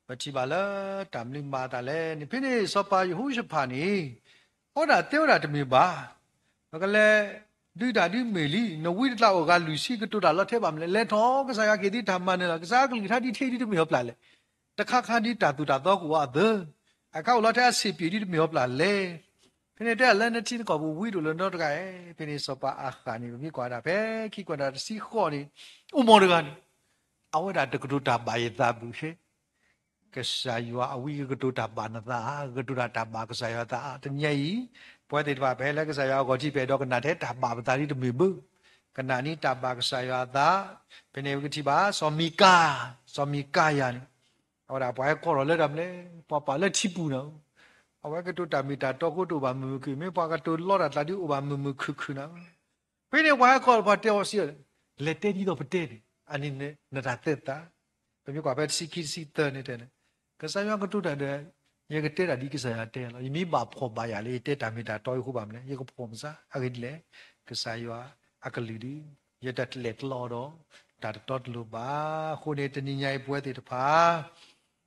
ပထံၣ်ဘၣ်လၢတၢ်မနုၤမၤအသးလဲၣ်န့ၣ် ဖဲန့ၣ်စီၤပၤယဟိၤၡဖးန့ၣ် အဝဲဒၣ်တဲဝဲဒၣ်တမ့ၢ်ဘၣ်, ပကလဲၤဒုးတၢ်ဒုးမ့ၢ်လံ, နဝံတကျါအိၣ်အဂၤလွံၢ်ဆံ ကတိၤတၢ်လီၤထဲဘၣ်မနုၤလဲၣ်, လဲၤထီၣ် ကစၢ်ယွၤကဟ့ၣ်သုတၢ်မၤနၢၤလီၤ. ကစၢ်အကလုၢ်ကထါဒ်ထဲဒ်တမ့ၢ်အီၤပျၢ်လဲၣ်, တခါခါဒ်တၢ်သိၣ်တၢ်သီကအိၣ်အသိး, အခါအိၣ်လီၤထဲအဆံးပျံၤဒ်တမ့ၢ်အီၤပျၢ်လဲၣ်. ဖဲန့ၣ်တဲလၢနထံနကီၢ်ပူၤဝံတအိၣ်လၢၤနီတဂၤဧါ. ဖဲန့ၣ်စီၤပၤအၤဃးန့ၣ် ပမ့ၢ်ကွၢ်ဒၣ်ဖဲခံကွဲးနီၣ်တၢ်တဆံဃိးန့ၣ် အိၣ်မီတဂၤန့ၣ် အဝဲဒၣ်တကတိၤတၢ်ဘၣ်ယသးဘၣ်ဟဲ ကစၢ်ယွၤအဝံကကတိၤတၢ်ဘၣ်နသး, ကကတိၤတၢ်ဘၣ်ကစၢ်ယွၤအသး. တနံၤအံၤ ပဝဲသ့ၣ်တဖၣ် ပဟဲလၢကစၢ်ယွၤအဂီၢ်ထံး ပအဲၣ်ဒိးကနၣ်ထဲတၢ်ဘၣ်ပသးဒ်တမ့ၢ်ဘၣ်, ကနၣ်န့ၢ်တၢ်ဘၣ်ကစၢ်ယွၤအသး. ဖဲန့ၣ်ပကထံၣ်ဘၣ် စီၤမံၤကၤ, စီၤမံၤကၤယၤန့ၣ် အဝဲဒၣ်ပှၤဟဲကိးထီၣ်လၢတၢ်မနုၤလဲၣ်, ပှၤပာ်လၢထံပူၤန့ၣ်, အဝဲကတိၤတၢ်မ့ၢ်တၢ်တီအဃိတအိၣ်ဘၣ်မုာ်မုာ်ခုၣ်, မ့ၢ်ပှၤကတိၤလီတၢ်ကျါဒ်အိၣ်ဘၣ်မုာ်မုာ်ခုၣ်ခုၣ်န့ၣ်. ဖဲန့ၣ်ပှၤဟဲကိးထီၣ်ပှၤတဲအီၤစံး, လဲၤတဲဒ်သိးပတဲန့ၣ်, အန့ၣ်နတၢ်သဲသး. ပမ့ၢ်ကွၢ်ဖဲတဆံခံတဆံသၢန့ၣ်တဲန့ၣ်, ကစၢ်ယွၤကတိၤတၢ်ဒီး ယကတဲတၢ်ဒ်ကစၢ်ယွၤတဲလီၤ. ယမ့ၢ်ဘၣ်ဖှီၣ်ဘၣ်ယာ်လၢယတဲတၢ်မ့ၢ်တၢ်တီအဃိဘၣ်မနုၤလဲၣ်, ယကဖှီၣ်မစး. အဂ့ၢ်ဒ်လဲၣ်, ကစၢ်ယွၤအကလုၢ်ဒ် ယတကျဲးကျီဒီး တၢ်တတီတလိၤဘၣ်. အဃိန့ၣ် တနံၤညါအံၤပဝဲသ့ၣ်တဖၣ်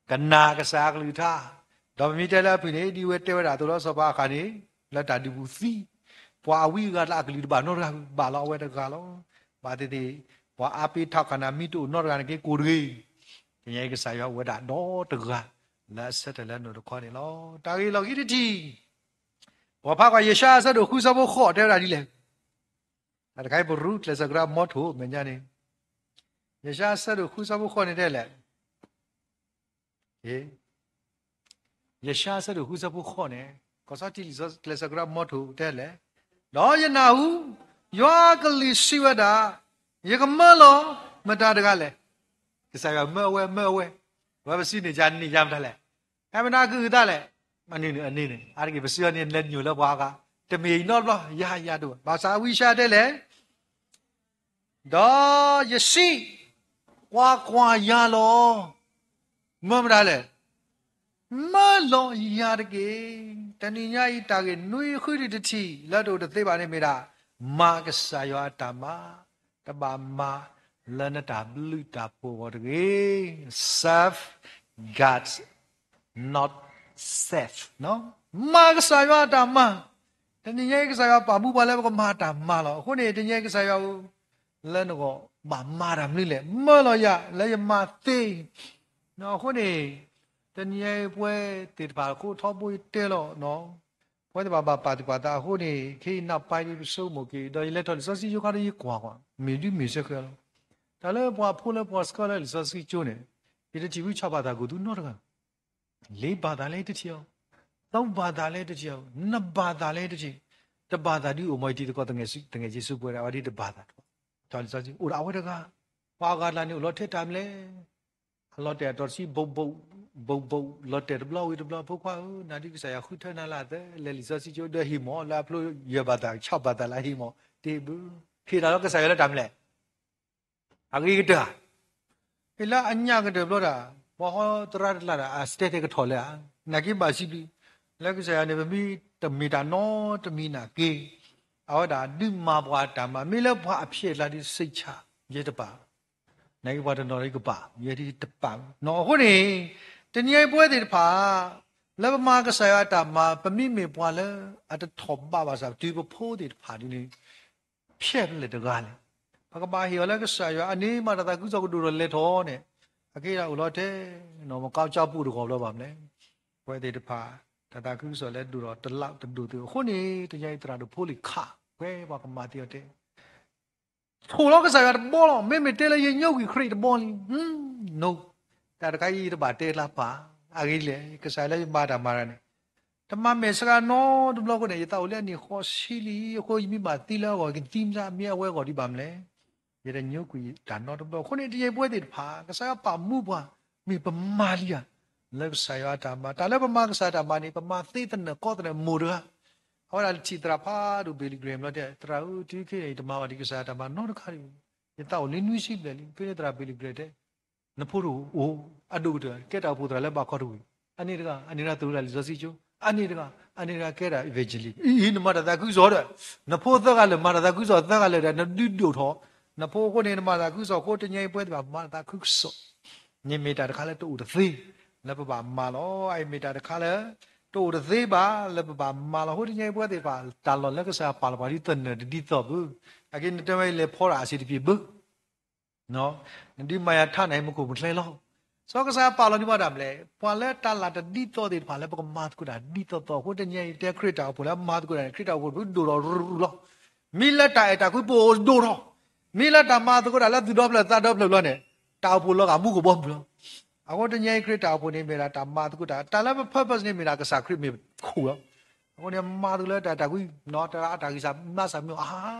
ကနၣ်ကစၢ်အကလုၢ်ကထါ, ဒီးပမ့ၢ်တဲလၢအဖုၣ်န့ၣ် ဒ်အဝဲတဲဝဲဒၣ်အသိးလီၤ. စီၤပၤအၤဃးန့ၣ် လၢတၢ်ဒုးပူၤသံ, ပှၤအဝံအဂၤလၢအကလုၢ်တဘၣ်နီတဂၤ, ဘၣ်လီၤအဝဲတဂၤလီၤ. ဘၣ်သ့ၣ်သ့ၣ် ပှၤအါပ့ၤထးခးနၤမ့ၢ်တအိၣ်နီတဂၤန့ၣ်က့ၤကိၢ်တဂ့ၤ. တနံၤညါအံၤကစၢ်ယွၤအိၣ်ဝဲဒၣ်ဒီတဂၤ လၢအဆၢထၢၣ်လၢနအိၣ်တခီန့ၣ်လီၤ. တၢ်ဂ့ၢ်လီၢ်ခံတထံၣ်, ပဖးကွၢ်ယၡါယၤအဆၢဒိၣ်ဃုဆၢဖိဃိးတဲဝဲဒၣ်ဒ်လဲၣ်. တၢ်တခါအံၤပရူကျဲးစၢးကြၢးမီထိၣ်မဲာ်ညါန့ၣ်, ယၡါယၤအဆၢဒိၣ်ဃုဆၢဖိဃိးန့ၣ်တဲလဲၣ်. ယၡါယၤအဆၢဒိၣ်ဃုဆၢဖိဃိးန့ၣ် ကီၢ်စီထံလံာ်စီဆှံကျဲးစၢးကြၢးမီထိၣ်တဲလဲၣ်. ဒီးယနၢ်ဟူ ယွၤအကလုၢ်စံးဝဲဒၣ်, ယကမၢလီၤမတၤတဂၤလဲၣ်. ကစၢ်ယွၤမၢအဝဲ မၢအဝဲ, ဝဲပစံးန့ၢ်ယၤန့ၢ်ယၤမတၤလဲၣ်. ဟဲမနုၤအကလုၢ်အသးလဲၣ်. အန့ၣ်န့ၣ် အန့ၣ်န့ၣ် အါတက့ၢ် ပစံးအီၤန့ၣ် လဲၤညိၣ်လၢပှၤအဂၤ, တမ့ၢ်အံၤနီတဘျီ ယၤယၤဒိၣ်ဘၣ်. ဘၣ်ဆၣ်ဝံယၡါယၤတဲလဲၣ်, ဒီးယစံး, ကွၢ်ကွၢ်, ယၤလီၤ. မၢမတၤလဲၣ်. မၢလီၤယၤတက့ၢ်. တနံၤညါအံၤ တၢ်ဂ့ၢ်နွံဃုထံၣ်တထံၣ် လၢတအိၣ်တသ့ဘၣ်န့ၣ်မ့ၢ်ဒၣ်, မၤကစၢ်ယွၤအတၢ်မၤ, တဘၣ်မၤလၢနတၢ်ဘျုးတၢ်ဖှိၣ်အဂီၢ်တဂ့ၤ. Serve God, not self. မၤကစၢ်ယွၤအတၢ်မၤ. တနံၤညါအံၤ ကစၢ်ယွၤပာ်မူပှၤလၢပကမၤတၢ်မၤလီၤ. အဃိန့ၣ် တနံၤညါအံၤ ကစၢ်ယွၤဧၢ, လၢနဂီၢ်ဘၣ်မၤတၢ်မနုၤလဲၣ်. မၢလီၤယၤ လၢယမၤသ့. အဃိန့ၣ် တနံၤညါအံၤ ပဝဲသ့ၣ်တဖၣ်အဃိ ထီဘိယတဲလီၤ, ပဝဲသ့ၣ်တဖၣ်ဘၣ်ပာ်သူၣ်ပာ်သးအဃိန့ၣ် ခဲအံၤနၢ်ပၢၢ်ဒ် ပဆိကမိၣ်က့ၤ ဒီးယလဲၤထီၣ်လံာ်စီဆှံကၠိခါဒီး ယကွၢ်ကွၢ် မ့ၢ်ဒ်မ့ၢ်စ့ၢ်ကီးလီၤ. တၢ်လၢပှၤဖိလၢပှၤစခီလၢလံာ်စီဆှံကၠိန့ၣ် ယတထံၣ်ဝဲဆီၣ်ဘၣ်သးကူၣ်သူနီတဂၤ လေးဘာသာလဲတထံၣ်အီၤ, သုံးဘာသာလဲတထံၣ်အီၤ, နှစ်ဘာသာလဲတထံၣ်, တစ်ဘာသာဒုအိၣ်မး ယတံၤသကိး သူငယ်ချင်းစု ပဝဲဒၣ် အဝဲဒၣ် တစ်ဘာသာ အိၣ်ဒၣ်အဝဲတဂၤ, ပှၤအဂၤတဂၤန့ၣ် အိၣ်လီၤထဲတၢ်မလဲၣ်, အလီၤတဲာ်အတီၤတဆံ ဘိးဘိး, ဘိးဘိး လီၤတဲာ်တဘျီဝံၤတဘျီ ဖိခွါဧၢ, နၤဒုးကစၢ်ယွၤဃုထၢနၤလၢအသၢ လဲၤလံာ်စီဆှံကၠိဒီးဟံၣ်မး လၢအဖျိယဲၢ်ဘၣ်သး ဆီၣ်ဘၣ်သးလၢအဟံၣ်မး တ့ၢ်ဘု, ဟ့ၣ်တၢ်လၢကစၢ်ယွၤလၢတၢ်မလဲၣ် အဂ့ၤကတၢၢ်ဧါ. ဟ့ၣ်လၢအညၣ်ကတၢၢ်ဘျီဒၣ်, ပှၤဟီသရၣ်တကျါဒၣ် အစတဲတဲကထီၣ်လၢဧါ, နာ်က့ဘၣ်စံးဘျုး, လၢကစၢ်ယွၤန့ၣ် ပမ့ၢ်တမ့ၢ်တၢ်နီတမံၤနာ်က့, အဝဲဒၣ်ဒုးမၤပှၤတၢ်မၤ မ့ၢ်လၢပှၤအဖျဲၣ်ကျါဒုး စိတ်ချ ယဲတပာ်, နာ်က့ပှၤတနီၤဒုးကပာ် ယဲဒုးတပာ်နီၤ. အဃိန့ၣ် တနံၤအံၤပဝဲသ့ၣ်တဖၣ် လၢပမၤကစၢ်ယွၤအတၢ်မၤ ပမ့မ့ၢ်ပှၤလၢအတထီၣ်ဘးဘၣ်ဆၣ် တုၤပဖိသ့ၣ်တဖၣ်ဒ်န့ၣ် ဖျဲၣ်ဖဲလဲၣ်တဂၤလဲၣ်, ပကဘၣ်ဟ့ၣ်အီၤလၢကစၢ်ယွၤအန့ၣ်မး တၢ်သးခုကစီၣ်ကဒိၣ်ထီၣ်လဲၤထီၣ်န့ၣ်, အက့ဒၣ်အိၣ်လီၤထဲ နီၢ်မကါကၠီပူၤတဂီၢ်ဘျီဘၣ်မလဲၣ်. ပဝဲသ့ၣ်တဖၣ် တၢ်သးခုကစီၣ်လဲၤဒိၣ်ထီၣ်တလးတဒိၣ်သ့ၣ် အဃိန့ၣ် တနံၤအံၤသရၣ်ဒိၣ်ဖိလံၤခး ပဝဲပှၤကမၤသ့အီၤတဲ ထိၣ်လီၤကစၢ်ယွၤတဘီလီၤ. မ့မ့ၢ်တဲလၢယညိကွံာ်ခရံာ်တဘီလံ. တၢ်တခါအံၤယတဘၣ်တဲလၢပၢ်, အဂ့ၢ်ဒ်လဲၣ်, ကစၢ်ယွၤလၢယမၤတၢ်မၤတၢ်န့ၣ် တမၤမဲာ်ဆှးနီတဘျီအဃိန့ၣ် ယသးအိၣ်လၢအနံၣ်ဃိးဆံလံအဃိ ယမ့ၢ်ဘၣ်သံလၢအဂီၢ် ကသံမ့ၢ်အမ့ၢ်အဝဲအဂီၢ်ဒံးဘၣ်မလဲၣ်. ယတညိကွံာ်တၢ်နီတဘျီအဃိန့ၣ် တယံၤပဝဲသ့ၣ်တဖၣ် ကစၢ်ယွၤပာ်မူပှၤ မ့ၢ်ပမၤလံဧါ. လၢကစၢ်ယွၤအတၢ်မၤ တၢ်လၢပမၤကစၢ်တၢ်မၤန့ၣ် ပမၤသ့သနၢၣ်ကီသနၢၣ်မိၢ်တဂၤ အဝဲဒၣ်ထံၣ်သရၣ်ဖးဒိၣ် Billy Graham လီၤတဲ သရၣ်ဧၢ တုၤခဲအံၤ ယတမၤဘၣ်ဒံးကစၢ်ယွၤတၢ်မၤနီတခါတဂ့ၤ. ယသးအိၣ်လံနွံဆံဘျဲၣ်လံ. ဖဲန့ၣ်သရၣ် Billy Graham တဲ နဖိတအိၣ် အဒိၣ်ကတၢၢ် ကဲတၢ်အိၣ်ဖှိၣ်သရၣ်လၢဘၣ်ခီတဝံၤ အန့ၣ်တဂၤ အန့ၣ်တဂၤသုးဝဲဒၣ်လံာ်စီဆှံကၠိ အန့ၣ်တဂၤ အန့ၣ်တဂၤကဲဒၣ် evangelist အံၤ နမၤတၢ်သးခုကစီၣ်ဒီး နဖိသၢဂၤလၢာ် မၤတၢ်သးခုကစီၣ်သၢဂၤလၢာ်ဒီး နဒုးဒိၣ်ထီၣ် နဖိအဃိန့ၣ် နမၤတၢ်သးခုကစီၣ်အဃိ တနံၤအံၤပဝဲသ့ၣ်တဖၣ်မၤတၢ်သးခုကစီၣ် န့ၣ်မ့ၢ်တၢ်တခါလၢတအိၣ်တသ့ လၢပဘၣ်မၤလီၤ. အအံၤမ့ၢ်တၢ်တခါလၢ တအိၣ်တသ့ဘၣ် လၢပဘၣ်မၤလီၤ. အဃိတနံၤအံၤပဝဲသ့ၣ်တဖၣ် တၢ်လီၢ်လၢကစၢ်ယွၤပာ်လီၤပှၤဒ်သနၢၣ်တဒ်သိးဘၣ်. အက့ၤနတဲဝဲအံၤလဲၤဖီတၢ်အစ့တပံၤဘၣ် နဒုးမၤယၤထါနၤအံၤမူခိၣ်မူချ့လီၤ. စီၤကစၢ်ယွၤပာ်လီၤန့ၢ်ပှၤတၢ်မနုၤလဲၣ် ပှၤလၢတၢ်လၢ်တဒ်သိးသ့ၣ်တဖၣ်လၢပကမၤသကိးတၢ်ဒ်သိးသိးအဃိ တနံၤအံၤတဲခရံာ်တၢ်အိၣ်ဖှိၣ်လၢမၤသကိးတၢ်န့ၣ် ခရံာ်တၢ်အိၣ်ဖှိၣ်တဖုဒိၣ်ထီၣ်ရူၤရူၤလီၤ. မ့ၢ်လၢတၢ်အဲၣ်တၢ်ကွံပအိၣ်ဒိၣ်ထီၣ် မ့ၢ်လၢတၢ်မၤသကိးတၢ်လၢသူၣ်ဒီဖျၢၣ်သးဒီဖျၢၣ်လီၤန့ၣ် တၢ်အိၣ်ဖှိၣ်လီၤဂာ်မူကဘီမုၢ်လီၤ. အဃိတနံၤအံၤခရံာ်တၢ်အိၣ်ဖှိၣ်န့ၣ်မ့ၢ်ဒၣ်တၢ်မၤသကိးတၢ် တၢ်လၢပ purpose န့ၣ်မ့ၢ်ဒၣ်ကစၢ်ခရံာ်မ့ၢ်ခိၣ်လီၤ. အဃိန့ၣ်မၤသကိးလၢတၢ်အဲၣ်တၢ်ကွံ တၢ်အတၢ်ဂံၢ်စၢ်ဘါစၢ်မ့ၢ် အါ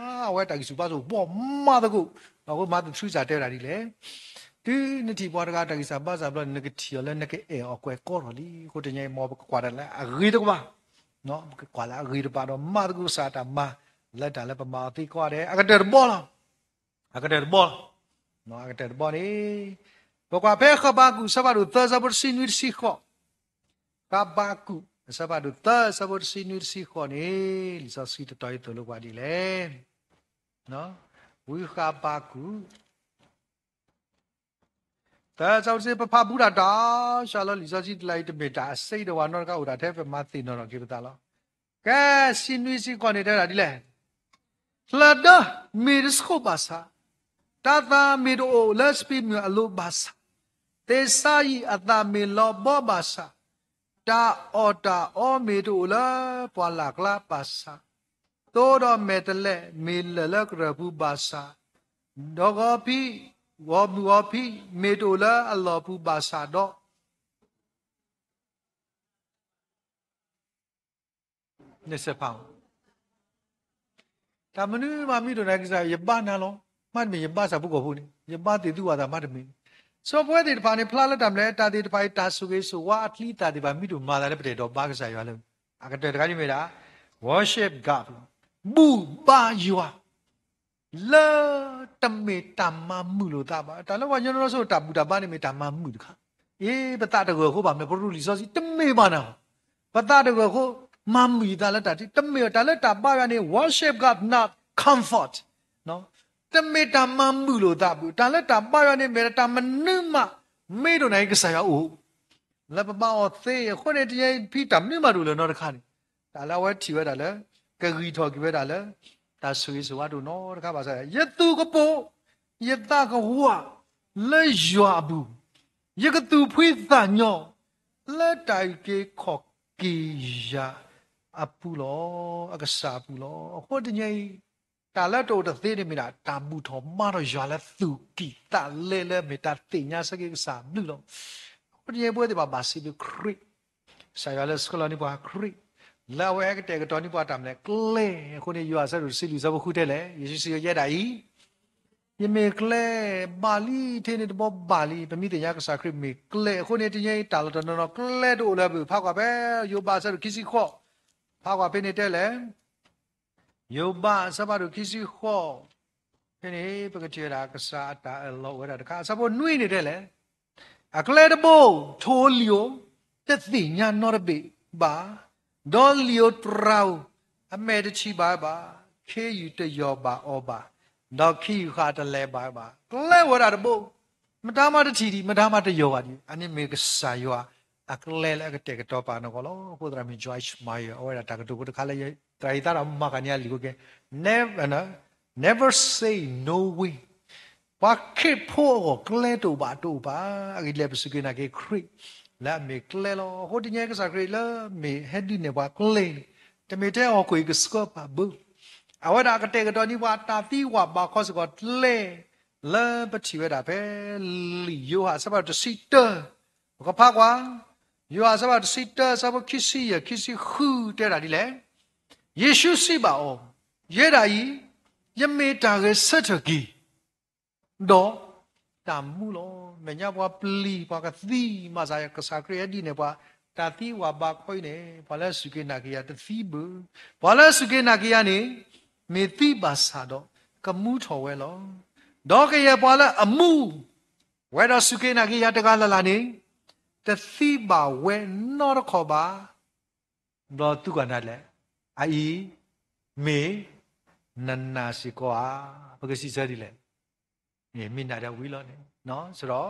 အဝဲတၢ်ဂံၢ်ဆူၣ်ဘါဆူၣ် ဘီၣ်မၤသကိး အဃိ Mother Teresa တဲဝဲဒၣ်ဒ်လဲၣ် တုၤနထံၣ်ပှၤတဂၤတၢ်ဂံၢ်စၢ်ဘါစၢ်ဘျီန့ၣ် နကထံၣ်အီၤလၢနကအဲၣ်အီၤကွဲးကီထီၣ်လံ. အဃိတနံၤအံၤမ်ပကကွၢ်တၢ်လၢအဂ့ၤတကပၤ ပကကွၢ်လၢအဂ့ၤတကပၤဒီးမၤသကိးကစၢ်တၢ်မၤ လၢတၢ်လၢပမၤအီၤသ့ကိးဂၤဒဲး အကတၢၢ်တဘီလီၤ. အကတၢၢ်တဘီလီၤ. အကတၢၢ်တဘီန့ၣ် ပကွၢ်ဖဲဃဘးကူာ် အဆၢဖးဒိၣ်သၢ အဆၢဖိတဆံနွံတဆံဃိး ဃဘးကူာ် အဆၢဖးဒိၣ်သၢ အဆၢဖိတဆံနွံတဆံဃိးန့ၣ် လံာ်စီဆှံတတီၤအံၤသိၣ်လိပှၤဒ်လဲၣ်. ဝံဃဘးကူာ် သၢ အဆၢဖိတဆံ ပဖးဘူးတၢ်တၢ်ဆှးလၢလံာ်စီဆှံတလါအံၤ တမ့ၢ်တၢ်အစ့ဒီးဝဲနီတခါ အိၣ်ဒၣ်ထဲပမၤသ့ၣ်နီၣ်ထီၣ်က့ၤပသးလီၤ. ကဲ ဆံနွံဆံဃိးန့ၣ်တဲဝဲဒၣ်ဒ်လဲၣ် လၢဒၢမ့ၢ်တဆှိးဘၣ်ဆၣ်, တၤသၣ်မ့ၢ်တအိၣ်လၢစပံးမုၢ်အလိၤဘၣ်ဆၣ်, သ့ၣ်စၢ်ယံးအသးမ့ၢ်လီၤဘီဘၣ်ဆၣ်, တၢ်အီၣ်တၢ်အီမ့ၢ်တအိၣ်လၢပှၢ်လၢ်ကျါဘၣ်ဆၣ်, သိဒီးမဲာ်တဲးလဲးမ့ၢ်လၢာ်လၢကရၢၢ်ပူၤဘၣ်ဆၣ်, ဒီးဂီၤဖံး, ဂီၤမုၢ်ဂီၤဖံးမ့ၢ်တအိၣ်လၢအလီၢ်ပူၤဘၣ်ဆၣ်ဒီး နစဲးဖး တၢ်မနုၤမးမ့ၢ်ဒိၣ်နၤကစၢ် ယဘါနၤလီၤ. မ့တမ့ၢ်ယဘါစၢ်ဖိကီၢ်ဖိန့ၣ် ယဘါသ့ၣ်သုဝဲသးမ့တမ့ၢ်န့ၣ် စီၤပဝဲသ့ၣ်တဖၣ်န့ၣ် ဖျါလၢတၢ်မနုၤလဲၣ် တၢ်သ့ၣ်တဖၣ်အံၤ တၢ်ဆိၣ်ဂ့ၤဆိၣ်ဝါအချံအသၣ်သ့ၣ်တဖၣ် မ့ၢ်တမၤသးလၢပတအဲၣ်ဒိးဘါကစၢ်ယွၤလၢ အကတၢၢ်တခါန့ၣ်မ့ၢ်ဒၣ် worship God လီၤ. ဘူၣ်ဘါယွၤ လၢတမ့ၢ်တၢ်မၤမုာ်လိာ်သးဘၣ်. တၢ်လၢပှၤကညီနီၢ်နီၢ်ဆိ တၢ်ဘူၣ်တၢ်ဘါန့ၣ်မ့ၢ်တၢ်မၤမုာ်တခါ. အ့ ပသးတဂၢၢ်အဃိဘၣ်မနုၤ ပရူးလံာ်စီဆှံတမ့ၢ်ဘၣ်နၤဘၣ်. ပသးတဂၢၢ်အဃိ မၤမုာ်ယသးလၢတၢ်တမ့ၢ်ဘၣ်. တၢ်လၢတၢ်ဘါယွၤန့ၣ် worship God not comfort တမ့ၢ်တၢ်မၤမုာ်လိာ်သးဘၣ်. တၢ်လၢတၢ်ဘါယွၤန့ၣ်မ့ၢ်တၢ်မနုၤမး မ့ၢ်ဒိၣ်နၤအံၤကစၢ်ယွၤအိၣ် လၢပဘါအီၤသ့အဃိန့ၣ် တယဲဖံတၢ်မနုၤမးတအိၣ်လၢၤနီတခါန့ၣ် တၢ်လၢအဝဲထံၣ်ဝဲဒၣ်လၢ ကဂံၢ်ထီၣ်က့ၤဝဲဒၣ်လၢ တၢ်ဆိၣ်ဂ့ၤဆိၣ်ဝါတအိၣ်နီတခါဘၣ်ဆၣ် ယသူၣ်ကပိာ် ယသးကဝၢ် လၢယွၤအပူၤ, ယကသူၣ်ဖှံသးညီ လၢတၢ်အုၣ်က့ၤခီၣ်က့ၤယၤအပူၤလီၤ. အကစၢ်အပူၤလီၤ. အဃိတနံၤအံၤ တၢ်လၢတအိၣ်တသ့န့ၣ်မ့ၢ်ဒၣ် တၢ်ဘူၣ်ထီၣ်ဘါထီၣ်ယွၤလၢသူၣ်ကံၢ်သးလဲလၢအမ့ၢ်တၢ်သ့ၣ်ညါဆၢက့ၤကစၢ်အဘျုးလီၤ. အဃိတနံၤအံၤပဝဲသ့ၣ်တဖၣ်ဘၣ်စံးဘျုးခရံာ် ကစၢ်ယွၤလၢဆှၢလီၤန့ၢ်ပှၤခရံာ် လၢအဝဲဟဲကတဲာ်ကတီၤန့ၢ်ပှၤတၢ်မနုၤလဲၣ် ကျဲ. အဃိန့ၣ် ယိၤဟၣ်အဆၢဒိၣ်တဆံလွံၢ်အဆၢဖိဃုတဲလဲၣ် ယ့ၣ်ၡူးစံးဝဲဒၣ်အံၤ ယမ့ၢ်ကျဲ ဘၣ်လံ ထဲန့ၣ်တဘီဘၣ်လံ ပမ့ၢ်သ့ၣ်ညါကစၢ်ခရံာ်မ့ၢ်ကျဲ အဃိန့ၣ် တနံၤအံၤတၢ်လီၢ်တနီၤနီၤကျဲတအိၣ်လၢၤဘၣ် ဖးကွၢ်ဖဲ ယိၤဘးအဆၢဒိၣ်ခံဆံဃိး ဖးကွၢ်ဖဲန့ၣ်တဲလဲၣ် ယိၤဘးအဆၢဖးဒိၣ်ခံဆံဃိး ဖဲန့ၣ် ပကထံၣ်ဝဲဒၣ်ကစၢ်အတၢ်အၢၣ်လီၤအိၣ်ဝဲဒၣ်တခါ အဆၢဖိနွံန့ၣ်တဲလဲၣ် အကျဲတဘိ ထိၣ်ဧိၤလံၣ်ဧိၤ တသ့ၣ်ညါနီတဘ့ၣ်ဘၣ်, ဒီးလံာ်ဧိၤတြၤဧိၤ အမဲာ်တဆံးဘၣ်ဝဲဘၣ်, ခ့ယုၢ်တယီၢ်ဘၣ်အီၤဘၣ်, ဒီးခ့ယုၢ်ဃာ်တလဲၤဘၣ်ဝဲဘၣ်. ကျဲဝဲဒၣ်တဘိ မတၤမးတထံၣ်ဒံး မတၤမးတယီၢ်ဘၣ်ဒံး အန့ၣ်မ့ၢ်ကစၢ်ယွၤအကျဲလၢအကတဲာ်ကတီၤပာ်နီၢ်ကီၢ်လီၤ. အဃိသတးမ့ၢ် Joyce Meyer အဝဲဒၣ်တၢ်ကတိၤဖိတခါလၢ သရၣ်ဟံးသါဒီးမၤကၤန့ၢ်အလံာ်ဖိကဲ Never, never say no way ပှၤခရံာ်ဖိအဂီၢ် ကျဲတအိၣ်ဘၣ်တအိၣ်ဘၣ်. အဂ့ၢ်ဒ်လဲၣ် ပစူၢ်က့ၤနာ်က့ၤခရံာ် လၢအမ့ၢ်ကျဲလီၤ. အဃိတနံၤအံၤ ကစၢ်ခရံာ်လၢမ့ၢ်ဟဲဒုးနဲၣ်ပှၤကျဲန့ၣ် တမ့ၢ်ထဲဟီၣ်ခိၣ်အံၤကဆှၢပှၤဘၣ် အဝဲဒၣ်အကတဲာ်ကတီၤန့ၢ်ပှၤတၢ်သံဝးဘးခီစ့ၢ်ကီးကျဲ လၢပထံၣ်ဝဲဒၣ်ဖဲ လံာ်ယိၤဟၣ်အဆၢဖးဒိၣ်တဆံတၢ, ပကဖးကွၢ်, ယိၤဟၣ်အဆၢဖးဒိၣ်တဆံတၢ အဆၢဖိခံဆံယဲၢ် ခံဆံဃု တဲဒၣ်ဒ်လဲၣ်. ယ့ၣ်ၡူးစံးဘၣ်အီၤ, ယဲဒၣ်အံၤ ယမ့ၢ်တၢ်ဂဲၤဆၢထၢၣ်က့ၤ ဒီးတၢ်မူလီၤ. မဲာ်ညါပှၤပျံၤ ပှၤကသံ မၤစၢၤယၤ ကစၢ်ခရံာ်ဟဲဒ်န့ၣ် ပှၤတၢ်သံဝးဘးခီအံၤန့ၣ် ပှၤလၢအစူၢ်က့ၤနာ်က့ၤယၤတသံဘၣ်, ပှၤလၢအစူၢ်က့ၤနာ်က့ၤယၤန့ၣ် မ့ၢ်သံဘၣ်ဆၣ်ဒီး ကမူထီၣ်ဝဲလီၤ. ဒီးကယဲၢ်ပှၤလၢအမူ ဝဲဒီးစူၢ်က့ၤနာ်က့ၤယၤတဂၤလၢ်လၢ်န့ၣ် တသံဘၣ်ဝဲနီတခီၣ်ဘၣ်. ဘျီသူကွၢ်နၤလဲၣ်, အအံၤ မ့ၢ်နနာ်စ့ၢ်ကီးဧါ. ပကစံးဆၢဒ်လဲၣ်, မ့ၢ်နၤဒီးဝံၤလီၤန့ၣ်. စရီ,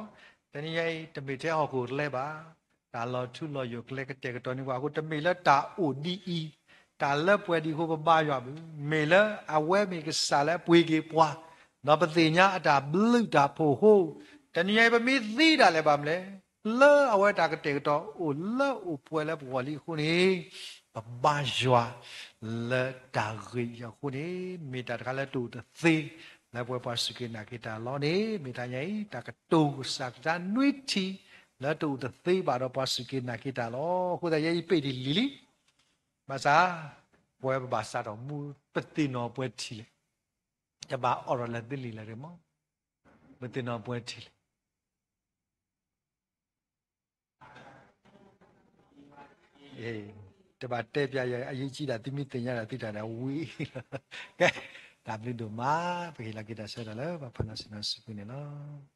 တနံၤညါအံၤ တမ့ၢ်ထဲဟီၣ်ခိၣ်ကျဲဘၣ်, တၢ်လီၤထူလီၤယိာ်ကျဲကတဲာ်ကတီၤန့ၢ်ပှၤအဃိ တမ့ၢ်လၢတၢ်အိၣ်ဒ်အံၤ, တၢ်လၢပှဲၤဒံးအဃိပဘါယွၤဘၣ်, မ့ၢ်လၢအဝဲမ့ၢ်ကစၢ်လၢအပှ့ၤက့ၤပှၤ, ဒီးပသ့ၣ်ညါအတၢ်ဘျုးတၢ်ဖှိၣ်အဃိ, တနံၤညါအံၤ ပမ့ၢ်သံဒၣ်လဲာ်ဘၣ်မနုၤလဲၣ်, လၢအဝဲတၢ်ကတဲာ်ကတီၤအိၣ်လၢအိၣ်ပှဲၤလၢပဂီၢ်လံအဃိန့ၣ်, ပဘါယွၤလၢတၢ်ဂ့ၤအံၤအဃိန့ၣ်, မ့ၢ်တၢ်တခါလၢတအိၣ်တသ့ လၢပဝဲပှၤစူၢ်က့ၤနာ်က့ၤတၢ်လီၤန့ၣ်, မ့ၢ်တၢ်ညါအံၤ တၢ်ကတိၤကစၢ်ကတၢၢ်နွံထံၣ် လၢတအိၣ်တသ့ဘၣ်ဒီးပှၤစူၢ်က့ၤနာ်က့ၤတၢ်လီၤ. အဃိသတးယဲအံၤပ့ၢ်တံၢ်လံၤလံ, ဘၣ်ဆၣ် ပဝဲပဘၣ်စးထီၣ်မူ ပသ့ၣ်နီၣ်ပှဲၤထံၣ်လဲၣ်, တဘၣ်အိးထီၣ်လၢသုလံာ်လၢၤတဂ့ၤမး, ပသ့ၣ်နီၣ်ပှဲၤထံၣ်လဲၣ် တဘၣ်တဲပျးယၤ အရေးကြီးတာ သုမ့ၢ်သ့ၣ်ညါဒီးသုတၢ်ဒၣ်ဝံၤလီၤ. ကဲ, တၢ်ဘျုးဒိၣ်မး, ပကဟ့ၣ်လီၤက့ၤတၢ်ဆၢကတီၢ်လၢပဖးလီၤဆ့ၣ်နီၤစုပူၤန့ၣ်လီၤ.